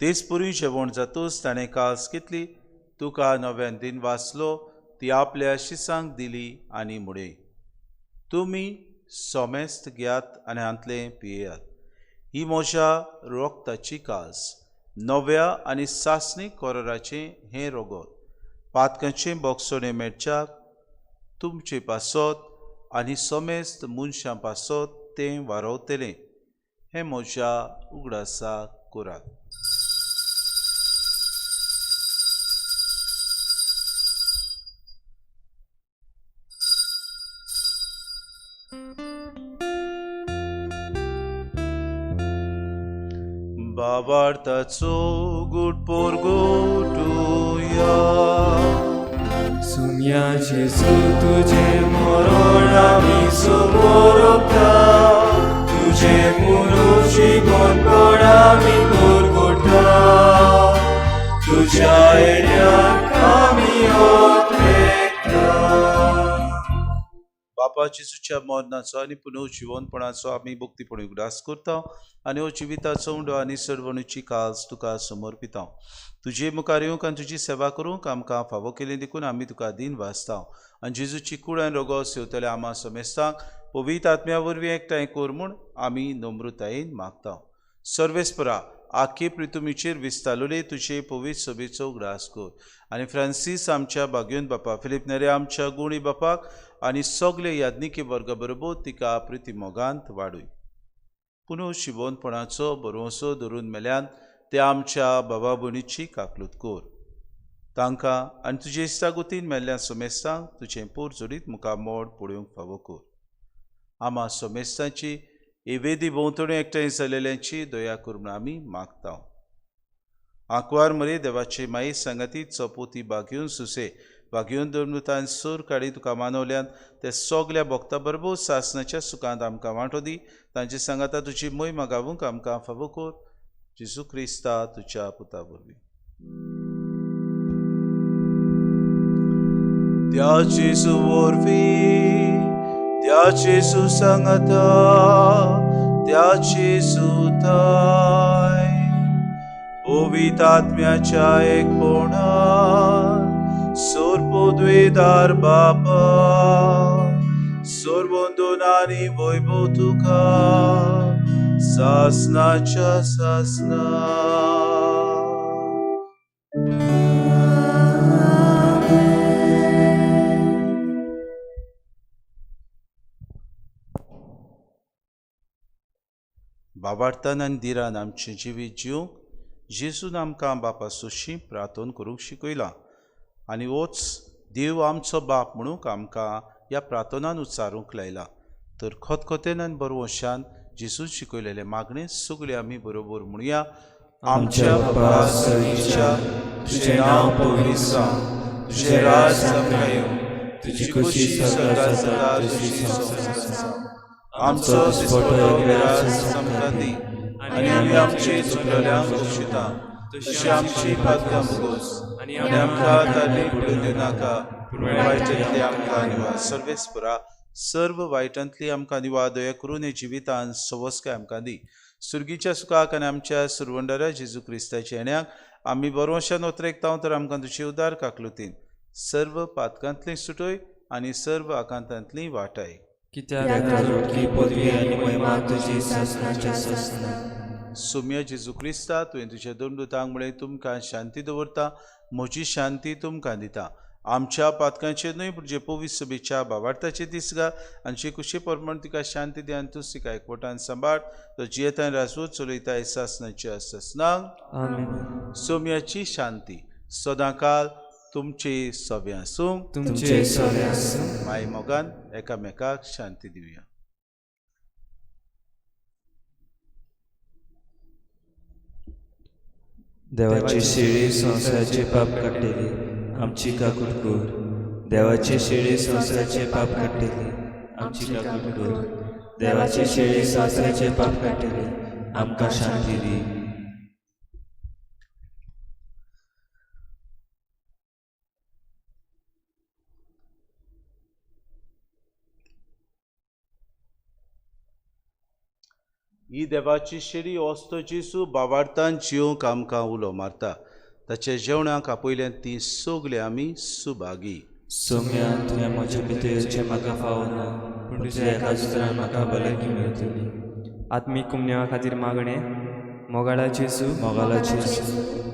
तेच पुरी जेवण जातूच ताणें कास घेतली, तुका नव्यान दिन वाचलो, ती आपल्या शिसांक दिली आनी म्हळें, तुमी समेस्त घेयात आनी हांतलें पियेयात. ही म्हज्या रोगताची कास, नव्या आनी सासणीक कोराचें हें रोगत. पातकांचें बोगसणें मेळच्याक तुमचे पासत आनी समेस्त मनशां पासत तें वारवतलें. हें म्हज्या उगडासाक करात. बाबार्थाचो गुट पोरगोटुया. सुम्या जेजू तुजें मरण आमी समोरता, तुजें पुनर्जिवनपण आमी परगटा, तुज्या येण्याक आमी अपेक्षा. बापा जेजूच्या मरणाचो आनी पुनर्जिवनपणाचो आमी भक्तीपणी उगडास करता आनी हो जिविताचो उंडो आनी सरवणूची काज तुका समर्पिता. तुजे मुखार येवंक आनी तुजी सेवा करूंक आमकां फावो केली देखून आमी तुका दीन वाचता आनी जेजूची कूड आनी रोगो सेवतले आमा समेस्तांक पवित्र आत्म्या वरवीं एकठांय कर म्हूण आमी नम्रतायेन मागता. सर्वेस्परा आखे प्रितुमीचेर विस्तारलेले तुजे पवित्र सभेचो उगडास कर आनी फ्रांसीस आमच्या बागयोन बापा, फिलीप नेरे आमच्या गुणी बापाक आनी सगळे याज्ञिकी वर्गा बरोबर तिका प्रिती मोगांत वाडूय. पुनः शिवोनपणाचो भरवंसो धरून मेल्यान ते आमच्या बाबा भयणीची काकलूत कर. तांकां आनी तुजे इश्टागतीन मेल्ल्या सोमेस्तांक तुजें पोर जोडीत मुखार मोड पळोवंक फावो कर. आमा सोमेस्तांची एवेदी भोंवतणी एकठांय जालेल्यांची दया कर म्हूण आमी मागता. आंकवार मरे देवाचे माई सांगाती चपोती बागयोन सुसे बागयोन धर्मतान सूर काडी तुका मानवल्यान ते सगल्या भक्ता बरोबर सासनाच्या सुखांत आमकां वांटो दी. तांचे सांगाता तुजी मोहिमा गावूंक आमकां फावो कर. जेजू क्रिस्ता तुज्या पुता वरवीं. त्या जेजू वरवीं, त्या जेजू सांगाता, त्या जेजू थाय पवित्र आत्म्याच्या एकपणान सोरपोद्वेदार बापा सोरबंदून आनी वैभव तुका सासनाच्या सासना. बाबार्थान आनी दिरान आमचें जिवीत जिवंक जेजून आमकां बापा सोशी प्रार्थन करूंक शिकयलां आनी होच देव आमचो बाप म्हणूंक आमकां ह्या प्रार्थनान उच्चारूंक लायला. तर खतखतेन आनी बरवंशान जेजून शिकयलेलें मागणें सगळें आमी बरोबर म्हणुया. आमच्या बापा सर्गीच्या, तुजें नांव पवित्र जावं, तुजें राज आमकां येवं, तुजी खोशी स्वर्गात जाता तशी संवसारांत जावं. आमचो दिसपटो ग्रास आमकां दी आनी आमी आमचे चुकलेल्यांक बक्षिता तशी आमची पातकां भोगोस आनी आमकां तांणी पडून दिवनाका, पूण वायटांतली आमकां निवार. सर्वेस्परा सर्व वायटांतली आमकां निवार दया करून हे जिवितान सवस्काय आमकां दी. सुर्गीच्या सुखाक आनी आमच्या सुरवंडरा जेजू क्रिस्ताच्या येण्याक आमी बरोवशान ओतरेकता तर आमकां तुजे उदार काकलुतीन सर्व पातकांतली सुटय आनी सर्व आकांतांतली वाटाय. कित्याक राजवटकी पदवी आनी महिमा तुजी सासनाच्या सासना. सुम्या जेजू क्रिस्ता तुवें तुज्या दोन दुतांक म्हळें तुमकां शांती दवरता, म्हजी शांती तुमकां दिता. आमच्या पातकांचेर न्हय पूण जे पवित्र सभेच्या भावार्थाचे दीस गा आनी जे कुशे प्रमाण तिका शांती दी आनी तूं तिका एकवटान सांबाळ. तो जियेतान राजवट चलयता सासनाच्या सासनाक. आमेन. सोम्याची शांती सदांकाल तुमचे सभे आसूं. तुमचे सभे आसूं. माय मोगान एकामेकाक शांती दिवया. देवाची शेळी संवसाराचे पाप काडटली, आमची काकूट कर. देवाची शेळी संवसाराचे पाप काडटली, आमची काकूट कर. देवाची शेळी संवसाराचे पाप काडटली, आमकां शांती दी. ही देवाची शेळी वस्तो जेजू बावार्थान जिवंक आमकां उलो मारता. ताच्या जेवणाक आपयल्यान ती सगळीं आमी सुभागी. सोम्या, तुवें म्हज्या भितर येवचें म्हाका फावना, पूण तुज्या एका उतरान म्हाका भलायकी मेळटली. आत्मीक कुमन्या खातीर मागणें. मोगाळा जेजू, मोगाळा जेजू,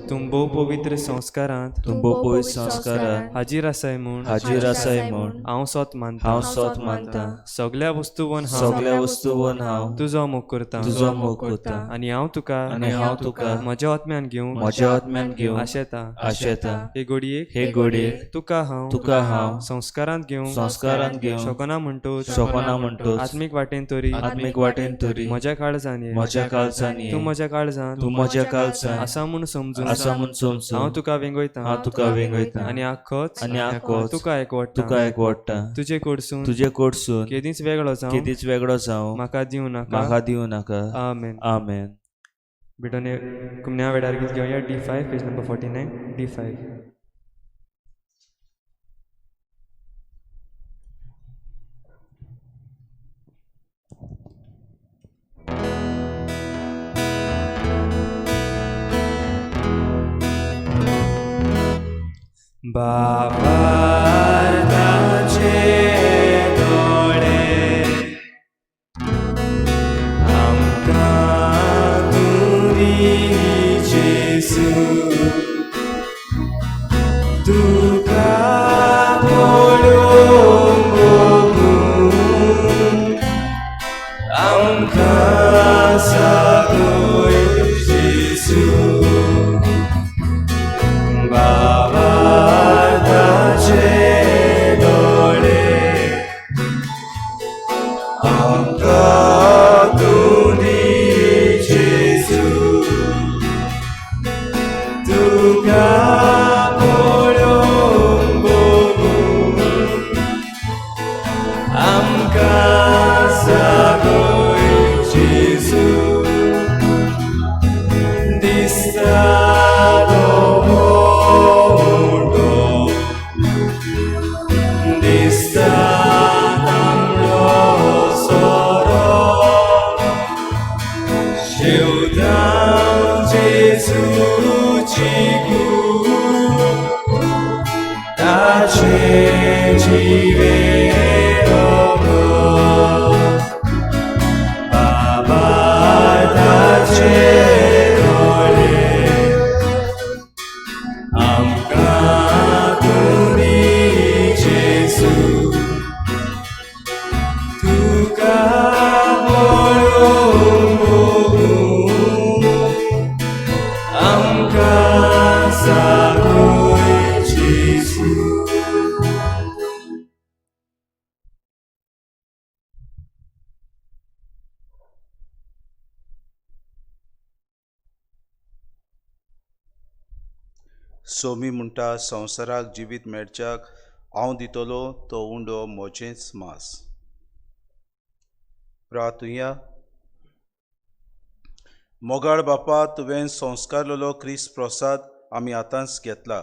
तूं भोव पवित्र संस्कारांत तूं भोव पवित्र संस्कारांत हाजीर आसाय म्हूण हाजीर आसाय म्हूण हांव सोत मानता. हांव सोत मानता. सगल्या वस्तूवन हांव सगल्या वस्तूवन हांव तुजो मोग करता. तुजो मोग करता. आनी हांव तुका आनी हांव तुका म्हज्या आत्म्यान घेवंक म्हज्या आत्म्यान घेवंक आशेता. आशेता. हे घडयेक हे घडयेक तुका हांव तुका हांव संस्कारांत घेवंक संस्कारांत घेवंक शकना म्हणटोच शकना म्हणटोच आत्मीक वाटेन तरी आत्मीक वाटेन तरी म्हज्या काळजान ये. म्हज्या काळजान ये. तूं म्हज्या काळजान तूं म्हज्या काळजान आसा म्हूण समजून आसा म्हूण समजून हांव तुका वेंगयता. हांव तुका वेंगयता. आनी आख्खोच आनी आख्खोच तुका एकवटा तुका एकवटा. तुजे कडसून तुजे कडसून केदींच वेगळो जावं केदींच वेगळो जावं म्हाका दिवं नाका. म्हाका दिवं नाका. आमेन. आमेन. बिटोने कुमन्या वेळार गीत घेवया. D5 page number 49. D5. बाबाचे दोळे आमकां तूं दी जेजू, तुका पळोवंक भोगूंक आमकां सागय जेजू. बाबाचे दोळे आमकां तूं दी जेजू, तुका पळोवंक भोगूंक आमकां सागय जेजू. दिसता तो मोठो, दिसता तांबडो सोरो, शेवटां जेजूची कूड ताचें जिवें रगत. बाबा ताचे दोळे आमकां तूं दी जेजू, तुका पळोवंक भोगूंक आमकां सागय जेजू. सोमी म्हणटा संवसाराक जिवीत मेळच्याक हांव दितलो तो उंडो म्हजेंच मांस. प्रार्थुया. मोगाळ बापा, तुवें संस्कारलेलो क्रिस्त प्रसाद आमी आतांच घेतला,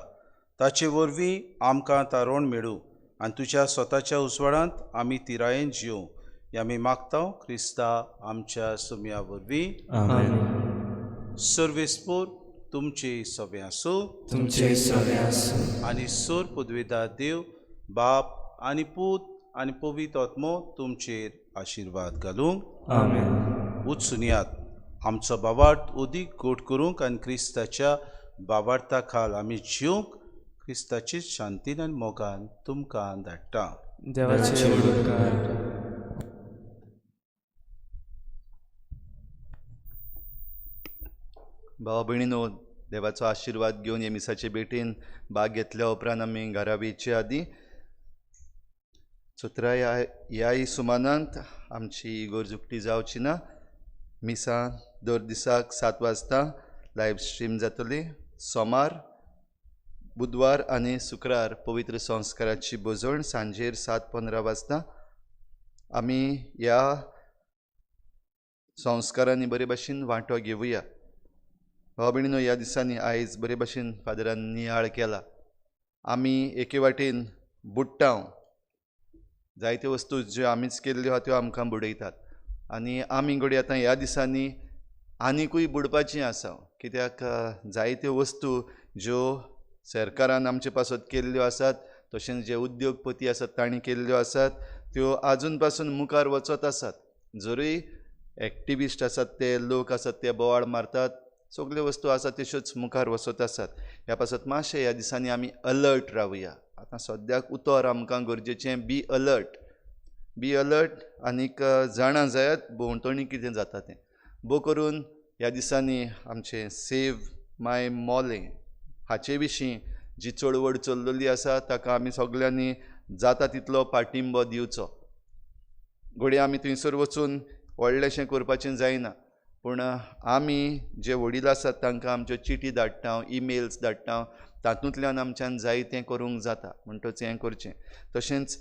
ताचे वरवीं आमकां तारोण मेळूं आनी तुज्या स्वताच्या उजवाडांत आमी तिरायेन जियों हें आमी मागता क्रिस्ता आमच्या सुमया वरवीं. आमेन. सर्वेस्पोर तुमचे सगळे आसूं. तुमचे सगळे आसूं. आनी सोर पुदवेदार देव बाप आनी पूत आनी पवित्र आत्मो तुमचेर आशिर्वाद घालूंक. आमेन. उचुनयात आमचो बावार्थ उदीक गोड करूंक आनी क्रिस्ताच्या बावार्था खाल आमी जिवंक क्रिस्ताची शांतीन आनी मोगान तुमकां धाडटा. देवाचे उपकार. भावा भयणीनो, देवाचो आशिर्वाद घेवन हे मिसाचे भेटेन भाग घेतल्या उपरांत आमी घरा वयचे आदीं चोत्राय ह्याय सुमानांत आमची इगोर्ज उक्ती जावची ना. मिसां दर दिसाक 7 वाजता लायव स्ट्रीम जातली. सोमार, बुधवार आनी शुक्रार पवित्र संस्काराची भोजवण सांजेर 7:15 वाजता. आमी ह्या संस्कारांनी बरे भाशेन वांटो घेवया. भावा भयणीनो, ह्या दिसांनी आयज बरे भाशेन फादरान नियाळ केला. आमी एके वाटेन बुडटा, जायत्यो वस्तू ज्यो आमीच केल्ल्यो आहा त्यो आमकां बुडयतात आनी आमी घडये आतां ह्या दिसांनी आनिकूय बुडपाचीं आसा. कित्याक जायत्यो वस्तू ज्यो सरकारान आमचे पासत केल्ल्यो आसात, तशेंच जे उद्योगपती आसात तांणी केल्ल्यो आसात, त्यो आजून पासून मुखार वचत आसात. जरूय एक्टिविस्ट आसात, ते लोक आसात, ते बोवाळ मारतात, सगल्यो वस्तू आसा तश्योच मुखार वचत आसात. ह्या पासत मातशें ह्या दिसांनी आमी अलर्ट रावया. आतां सद्याक उतर आमकां गरजेचें, बी अलर्ट, बी अलर्ट आनीक जाणा जायात भोंवतणी कितें जाता तें. भोव करून ह्या दिसांनी आमचें सेव माय मोलें हाचे विशीं जी चळवळ चल्लेली आसा ताका आमी सगल्यांनी जाता तितलो पाठिंबो दिवचो. घडये आमी थंयसर वचून व्हडलेंशें करपाचें जायना, पूण आमी जे वडील आसात तांकां आमच्यो चिटी धाडटा, इमेल्स धाडटा, तातूंतल्यान आमच्यान जाय तें करूंक जाता. म्हणटच हें करचें. तशेंच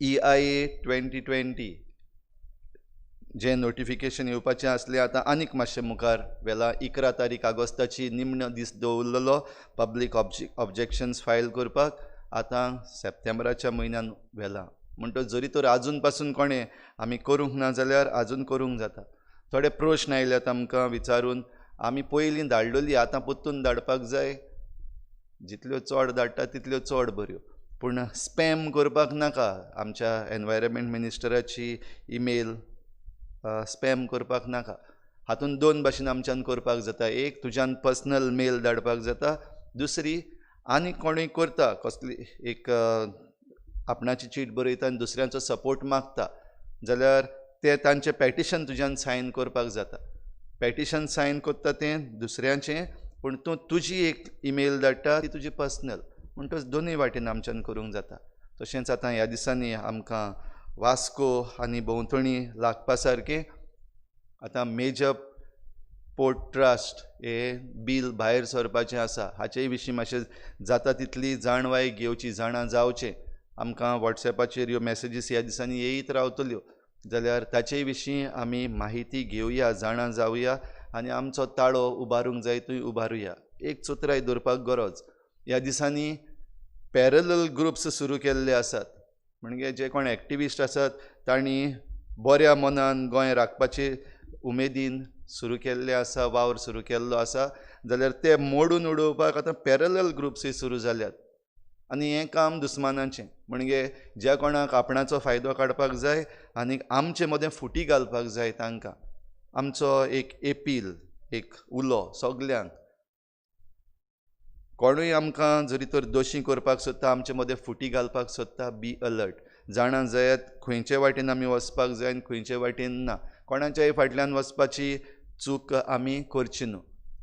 EIA 2020 जें नोटिफिकेशन येवपाचें आसलें आतां आनीक मातशें मुखार वेला. 11 तारीख ऑगस्टाची निमणो दीस दवरलेलो पब्लीक ऑब्जेक्शन्स फायल करपाक, आतां सप्टेंबराच्या म्हयन्यान वेला. म्हणटच जरी तर आजून पासून कोणें आमी करूंक ना जाल्यार आजून करूंक जाता. थोडे प्रश्न आयल्यात आमकां विचारून, आमी पयलीं धाडलेली आतां परतून धाडपाक जाय. जितल्यो चड धाडटा तितल्यो चड बऱ्यो, पूण स्पॅम करपाक नाका. आमच्या एनवायरमेंट मिनिस्टराची इमेल स्पॅम करपाक नाका. हातून दोन भाशेन आमच्यान करपाक जाता. एक, तुज्यान पर्सनल मेल धाडपाक जाता. दुसरी, आनी कोणूय करता कसली एक आपणाची चीट बरयता आनी दुसऱ्यांचो सपोर्ट मागता जाल्यार ते तांचें पेटिशन तुज्यान सायन करपाक जाता. पेटिशन सायन करता तें दुसऱ्यांचें, पूण तूं तुजी एक इमेल धाडटा ती तुजी पर्सनल. म्हणटच दोनूय वाटेन आमच्यान करूंक जाता. तशेंच आतां ह्या दिसांनी आमकां वास्को आनी भोंवतणी लागपा सारकें आतां मेजर पोर्ट ट्रस्ट हे बील भायर सरपाचें आसा. हाचेय विशीं मातशें जाता तितली जाणवाय घेवची, जाणा जावचें. आमकां वॉट्सएपाचेर ह्यो मॅसेजीस ह्या दिसांनी येयत रावतल्यो जाल्यार ताचेय विशीं आमी माहिती घेवया, जाणा जावया आनी आमचो ताळो उबारूंक जाय थंय उबारुया. एक चतुराय दवरपाक गरज. ह्या दिसांनी पॅरलल ग्रुप्स सुरू केल्ले आसात. म्हणजे जे कोण एक्टिविस्ट आसात तांणी बऱ्या मनान गोंय राखपाचे उमेदीन सुरू केल्ले आसा, वावर सुरू केल्लो आसा. जाल्यार ते मोडून उडोवपाक आतां पॅरलल ग्रुप्सूय सुरू जाल्यात. आनी हें काम दुस्मानाचें. म्हणजे ज्या कोणाक आपणाचो फायदो काडपाक जाय आनी आमचे मदें फुटी घालपाक जाय तांकां आमचो एक एपील, एक उलो सगल्यांक. कोणूय आमकां जरी तर दोशी करपाक सोदता, आमचे मदें फुटी घालपाक सोदता, बी अलर्ट. जाणा जायात खंयचे वाटेन आमी वचपाक जाय आनी खंयचे वाटेन ना. कोणाच्याय फाटल्यान वचपाची चूक आमी करची न्हू.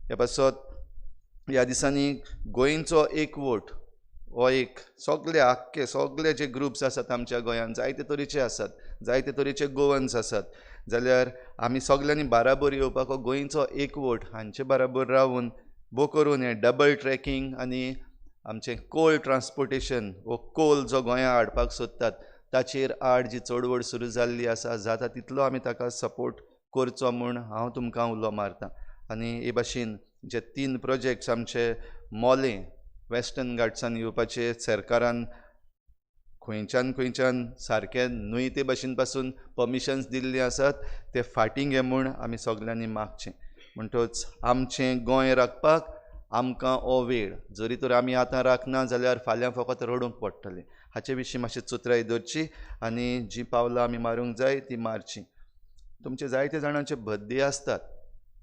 ह्या पासत ह्या दिसांनी गोंयचो एकवट हो एक सगळे आख्खे सगळे जे ग्रुप्स आसात आमच्या गोंयांत जायते तरेचे आसात, जायते तरेचे गोवन्स आसात, जाल्यार आमी सगल्यांनी बाराबर येवपाक हो गोंयचो एकवट हांचे बाराबर रावून भोव करून हें डबल ट्रॅकींग आनी आमचें कोल ट्रान्सपोर्टेशन हो कोल जो गोंयांत हाडपाक सोदतात ताचेर आड जी चळवळ सुरू जाल्ली आसा जाता तितलो आमी ताका सपोर्ट करचो म्हूण हांव तुमकां उलो मारता. आनी हे भाशेन जे 3 प्रोजेक्ट्स आमचे मोलें वेस्टर्न घाट्सान येवपाचे सरकारान खंयच्यान खंयच्यान सारकें न्हय ते भाशेन पासून पर्मिशन्स दिल्लीं आसात ते फाटीं घे म्हूण आमी सगल्यांनी मागचें. म्हणटच आमचें गोंय राखपाक आमकां हो वेळ जरी तर आमी आतां राखना जाल्यार फाल्यां फकत रडूंक पडटलें. हाचे विशीं मातशी चतुराय दवरची आनी जीं पावलां आमी मारूंक जाय तीं मारचीं. तुमचे जायते जाणांचे बड्डे आसतात,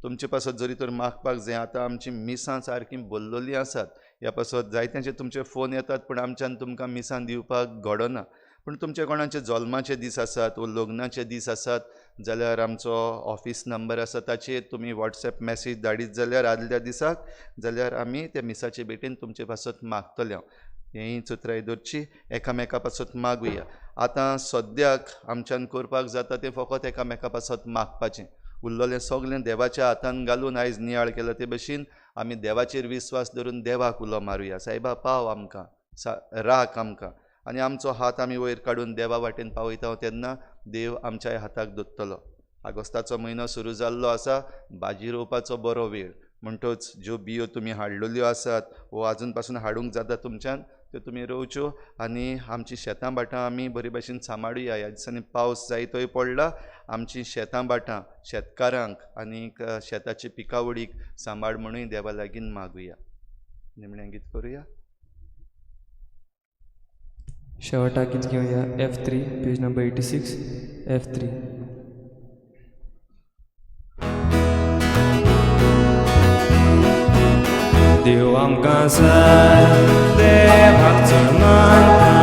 तुमचे पासत जरी तर मागपाक जाय. आतां आमचीं मिसां सारकीं भरलेलीं आसात, ह्या पासत जायत्यांचे तुमचे फोन येतात पूण आमच्यान तुमकां मिसां दिवपाक घडना. पूण तुमचे कोणाचे जल्माचे दीस आसात वो लग्नाचे दीस आसात जाल्यार आमचो ऑफीस नंबर आसा ताचेर तुमी वॉट्सएप मॅसेज धाडीत जाल्यार आदल्या दिसाक जाल्यार आमी त्या मिसाचे भेटेन तुमचे पासत मागतले. हें चतुराय दवरची, एकामेका पासत मागुया. आतां सद्याक आमच्यान करपाक जाता तें फकत एकामेका पासत मागपाचें. उरलेलें सगळें देवाच्या हातान घालून आयज नियाळ केला ते भशेन आमी देवाचेर विस्वास धरून देवाक उलो मारुया, सायबा पाव आमकां, राख आमकां आनी आमचो हात आमी वयर काडून देवा वाटेन पावयता तेन्ना देव आमच्याय हाताक दोत्तलो. आगोस्ताचो म्हयनो सुरू जाल्लो आसा, भाजी रोवपाचो बरो वेळ. म्हणटच ज्यो बियो तुमी हाडलेल्यो आसात वो आजून पासून हाडूंक जाता तुमच्यान त्यो तुमी रोवच्यो आनी आमची शेतां भाटां आमी बरे भाशेन सांबाळुया. ह्या दिसांनी पावस जायतोय पडला, आमची शेतां भाटां शेतकारांक आनीक शेताची पिकावळीक सांबाळ म्हणूय देवा लागीं मागुया. निमणें गीत करुया. शेवटाक गीत घेवया F3 page number 86 F3. देव आमकां जाय देवाक चड मानता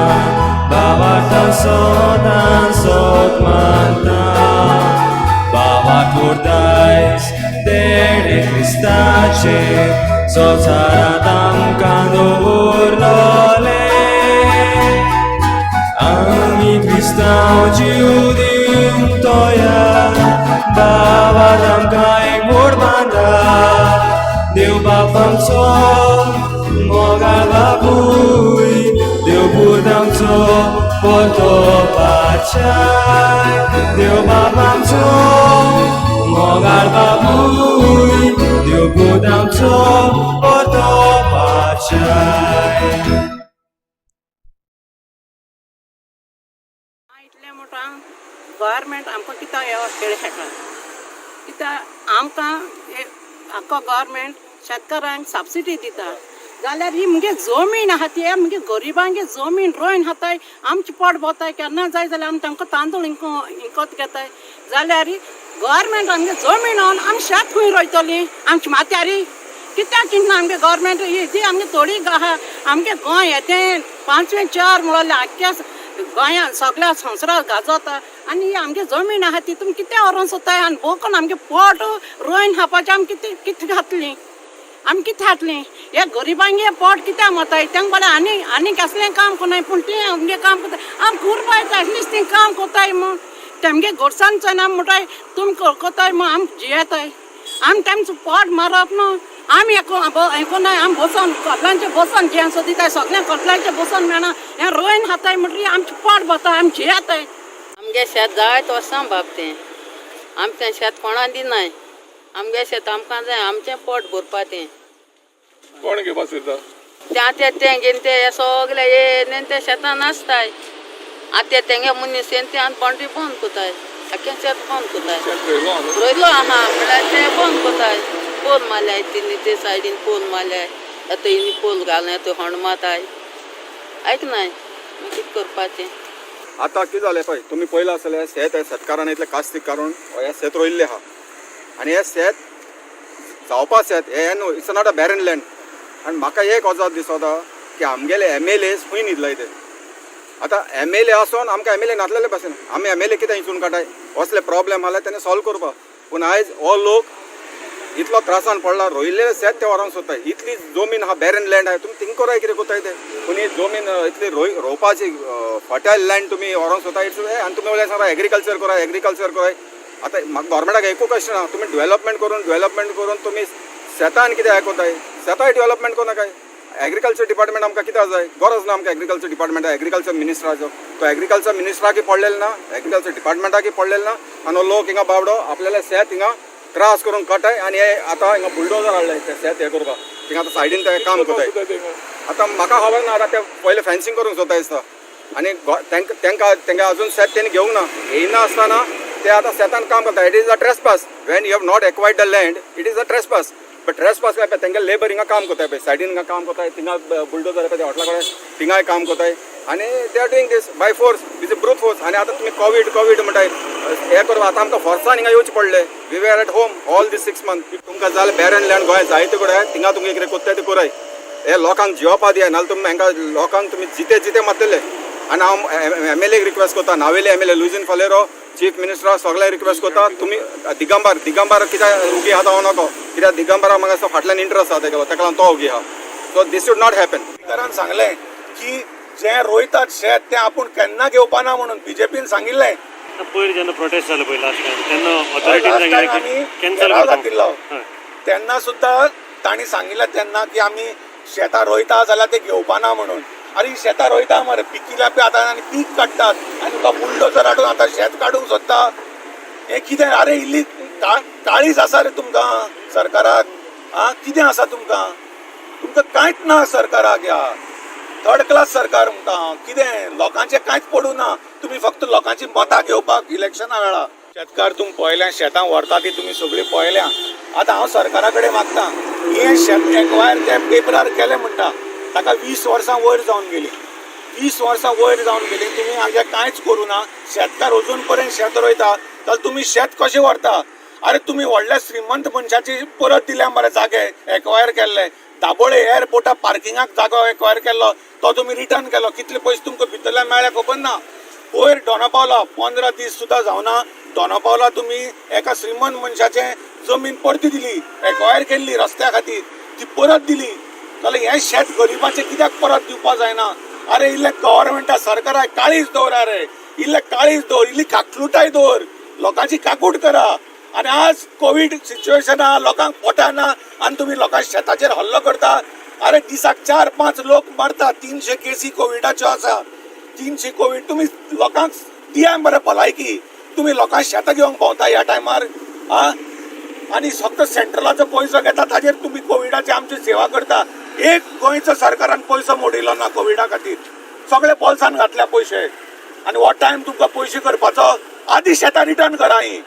बाबा सदां सोद मानता बाबा दायज देणे क्रिस्ताचे संवसारांत आमकां दवरलोले आमी क्रिस्तांव जीव दिवंक तयार बाबा आमकां एक मोड बांदा देव बाप आमचो मोगाळ बापूय देव पूत आमचो परतो पाचाय देव बाप आमचो मोगाळ बापूय देव पूत आमचो परतो पाचाय. इतलें म्हणटा गव्हर्मेंट आमकां कित्याक खेळ खेळटा कित्याक आमकां आख्खो गव्हर्मेंट शेतकारांक सबसिडी दिता जाल्यार ही मुगे जमीन आहा ती मुगे गरिबांगे जमीन रोयन खाताय आमचें पोट भोताय केन्ना जाय जाल्यार आमी तांकां तांदूळ इंकत घेताय जाल्यार गव्हर्मेंट आमगे जमीन ऑन आमी शेत खंय रोयतली आमच्या माथ्यारी कित्याक चिंतना आमगे गव्हर्मेंट ही ती आमगे थोडी आहा आमगे गोंय हें 5 4 म्हणल्यार आख्ख्या गोंयांत सगळ्या संवसाराक गाजोता आनी आमगे जमीन आहा ती तुमी कितें व्हरोन सोदताय आनी बोकून आमगे पोट रोयन खावपाचें आमी कितें कितें घातली आमी कितें घातली हे गरिबांगे पोट कित्याक मरताय तांकां बरें आनी आनी कसलें काम करनाय पूण तीं आमगे काम करताय आमी कुरपा येता एटलीस्ट तीं काम करताय म्हूण तेमगे गोडसान चोयना आमी म्हणटाय तुमी करताय म्हूण आमी जियेताय आमी तेमचो पोट मारप न्हू आमी हें करनाय आमी बसोन कोटलांचें बसोन जें सोदिताय सगळ्यांक कोटलांचें बसोन मेळना हें रोयन खाताय म्हणटकीर आमचें पोट भरता आमी जियेताय. आमगे शेत जायत वर्सां बाब तें आमी तें शेत कोणा दिनाय आमगे शेत आमकां जाय आमचें पोट भरपा तें कोण घेवपा सोदता तें आतां तें घेवन ते सगळे येन ते शेतां नाचताय आतां तेंगे मनीस येवन ते आतां बाउंड्री बंद करताय आख्खें शेत बंद करताय रोयलो आहा म्हणल्यार तें बंद करताय पोल मारल्याय तिनी ते सायडीन पोल मारल्याय आतां हिनी पोल घालून आतां होंड मारताय आयकनाय मागीर कितें करपाचें. आतां कितें जालें पळय तुमी पळयलां आसतलें शेत हें शेतकारान इतलें कास्तीक काडून हें शेत रोयिल्लें आहा आनी हें शेत जावपा शेत हें न्हू it's not a barren land. आनी म्हाका एक अजाप दिसता की आमगेले एम एल एस खंय न्हिदलाय ते आतां एम एल ए आसोन आमकां एम एल ए नासलेले भाशेन आमी एम एल ए कितें हिंचून काडटाय असले प्रॉब्लेम आसल्यार तेणें सॉल्व करपा पूण आयज हो लोक इतलो त्रासान पडला रोयिल्लें शेत ते व्हरोंक सोदताय इतली जमीन आहा बॅरन लँड आहा तुमी थिंक कराय कितें करताय ते पूण ही जमीन इतली रोवपाची फर्टायल लँड तुमी व्हरोंक सोदता it's आनी तुमी वयल्यान सांगता एग्रीकल्चर कराय एग्रीकल्चर कराय. आतां म्हाका गव्हर्मेंटाक एकूय क्वेश्चन आहा तुमी डेवलपमेंट करून तुमी शेतान कितें हें करताय शेताय डेवलपमेंट करनाकाय एग्रीकल्चर डिपार्टमेंट आमकां कित्याक जाय गरज ना आमकां एग्रीकल्चर डिपार्टमेंट एग्रीकल्चर मिनिस्टराचो तो एग्रीकल्चर मिनिस्टराकय पडलेलो ना एग्रीकल्चर डिपार्टमेंटाकय पडलेलो ना आनी लोक हिंगा बाबडो आपल्याले शेत हिंगा त्रास करून काडटाय आनी हे आतां हिंगा बुलडोजर हाडले ते शेत हें करपाक थिंगा आतां सायडीन ते काम करताय. आतां म्हाका खबर ना आतां ते पयलें फेन्सींग करूंक सोदता दिसता आनी तांकां तांकां अजून शेत तेणी घेवंक ना येयना आसतना ते आतां शेतान काम करता. It is a trespass when you have not acquired the land it is a trespass but trespass काय पळय तेंगे लेबर हिंगा काम करताय पळय सायडीन हिंगा काम करताय थिंगा बुलडोजर पळय हॉटला कडेन थिंगाय काम करताय आनी they are doing this by force with brute force. आनी आतां तुमी कोवीड कोवीड म्हणटाय हें करप आतां आमकां फोर्सान हिंगा येवचें पडलें. We were at home all these 6 months. तुमकां जाल्यार बॅरन लँड गोंय जायते कडेन थिंगा तुमकां कितें करताय तें कराय हे लोकांक जियोपा दिया नाजाल्यार तुमी हांकां लोकांक तुमी जिते जिते मारतले. आनी हांव एम एल एक रिक्वेस्ट करता Navelim M L A Luizinho Faleiro chief मिनिस्टरा सगळ्यांक रिक्वेस्ट करता तुमी दिगंबर दिगंबर कित्याक उगी आहा जावं नको कित्याक दिगंबरा म्हाका दिसता फाटल्यान इंट्रस्ट आहा तेगेलो तेका लागून तो उगी आहा. So this should not happen. सरकारान सांगलें की जें रोयतात शेत तें आपूण केन्ना घेवपा ना म्हणून बीजेपीन सांगिल्लें. पयर जेन्ना प्रोटेस्ट जालो पळय लास्ट टायम तेन्ना ऑथॉरिटीन सांगिल्लें की कॅन्सल घातिल्लो तेन्ना सुद्दां तांणी सांगिल्लें तेन्ना की आमी शेतां रोयता जाल्यार ते घेवपा ना म्हणून. आनी शेतां रोयता मरे पिकिल्या पळय आतां आनी पीक काडटात आनी तुका बुलडोजर हाडून आतां शेत काडूंक सोदता हें कितें? आरे इल्ली काळीज आसा रे तुमकां सरकाराक? आं कितें आसा तुमकां? तुमकां कांयच ना सरकाराक. ह्या थर्ड क्लास सरकार म्हणटा हांव. कितें लोकांचें कांयच पडूं ना, तुमी फक्त लोकांची मतां घेवपाक इलेक्शना वेळार. शेतकार तुमी पळयल्या शेतां व्हरता ती तुमी सगळीं पळयल्या. आतां हांव सरकारा कडेन मागता हें शेत एक्वायर ते पेपरार केलें म्हणटा ताका 20 वर्सां वयर जावन गेली, 20 वर्सां वयर जावन गेली, तुमी हांगा कांयच करूं ना. शेतकार अजून पर्यंत शेत रोयता जाल्यार तुमी शेत कशें व्हरता? अरे तुमी व्हडल्या श्रीमंत मनशाची परत दिल्या मरे जागे एक्वायर केल्ले, दाबोळे एअरपोर्टा पार्किंगाक जागो एक्वायर केल्लो तो तुमी रिटर्न केलो. कितले पयशे तुमकां भितरल्यान मेळ्ळे खबर ना. पयर दोना पावला 15 दीस सुद्दां जावना, दोना पावला तुमी एका श्रीमंत मनशाचें जमीन परती दिली, एक्वायर केल्ली रस्त्या खातीर, ती परत दिली. जाल्यार हें शेत गरिबाचें कित्याक परत दिवपा जायना? अरे इल्लें गव्हर्मेंटा सरकाराक काळीज दवर, रे इल्लें काळीज दवर, इल्ली काकलुटाय दवर, लोकांची काकूट करा. आनी आज कोवीड सिच्युएशन आहा, लोकांक पोटा ना आनी तुमी लोकांक शेताचेर हल्लो करता. अरे दिसाक 4-5 लोक मरता, 300 केसी कोविडाच्यो आसा, 300 कोवीड. तुमी लोकांक दिया मरे भलायकी, तुमी लोकांक शेतां घेवंक भोंवता ह्या टायमार. आ आनी फक्त सेंट्रलाचो पयसो घेता, ताजेर तुमी कोविडाची आमची सेवा करता. एक गोंयचो सरकारान पयसो मोडिलो ना कोविडा खातीर, सगळे बोल्सान घातल्या पयशे. आनी हो टायम तुमकां पयशे करपाचो, आदी शेतां रिटर्न करा ही.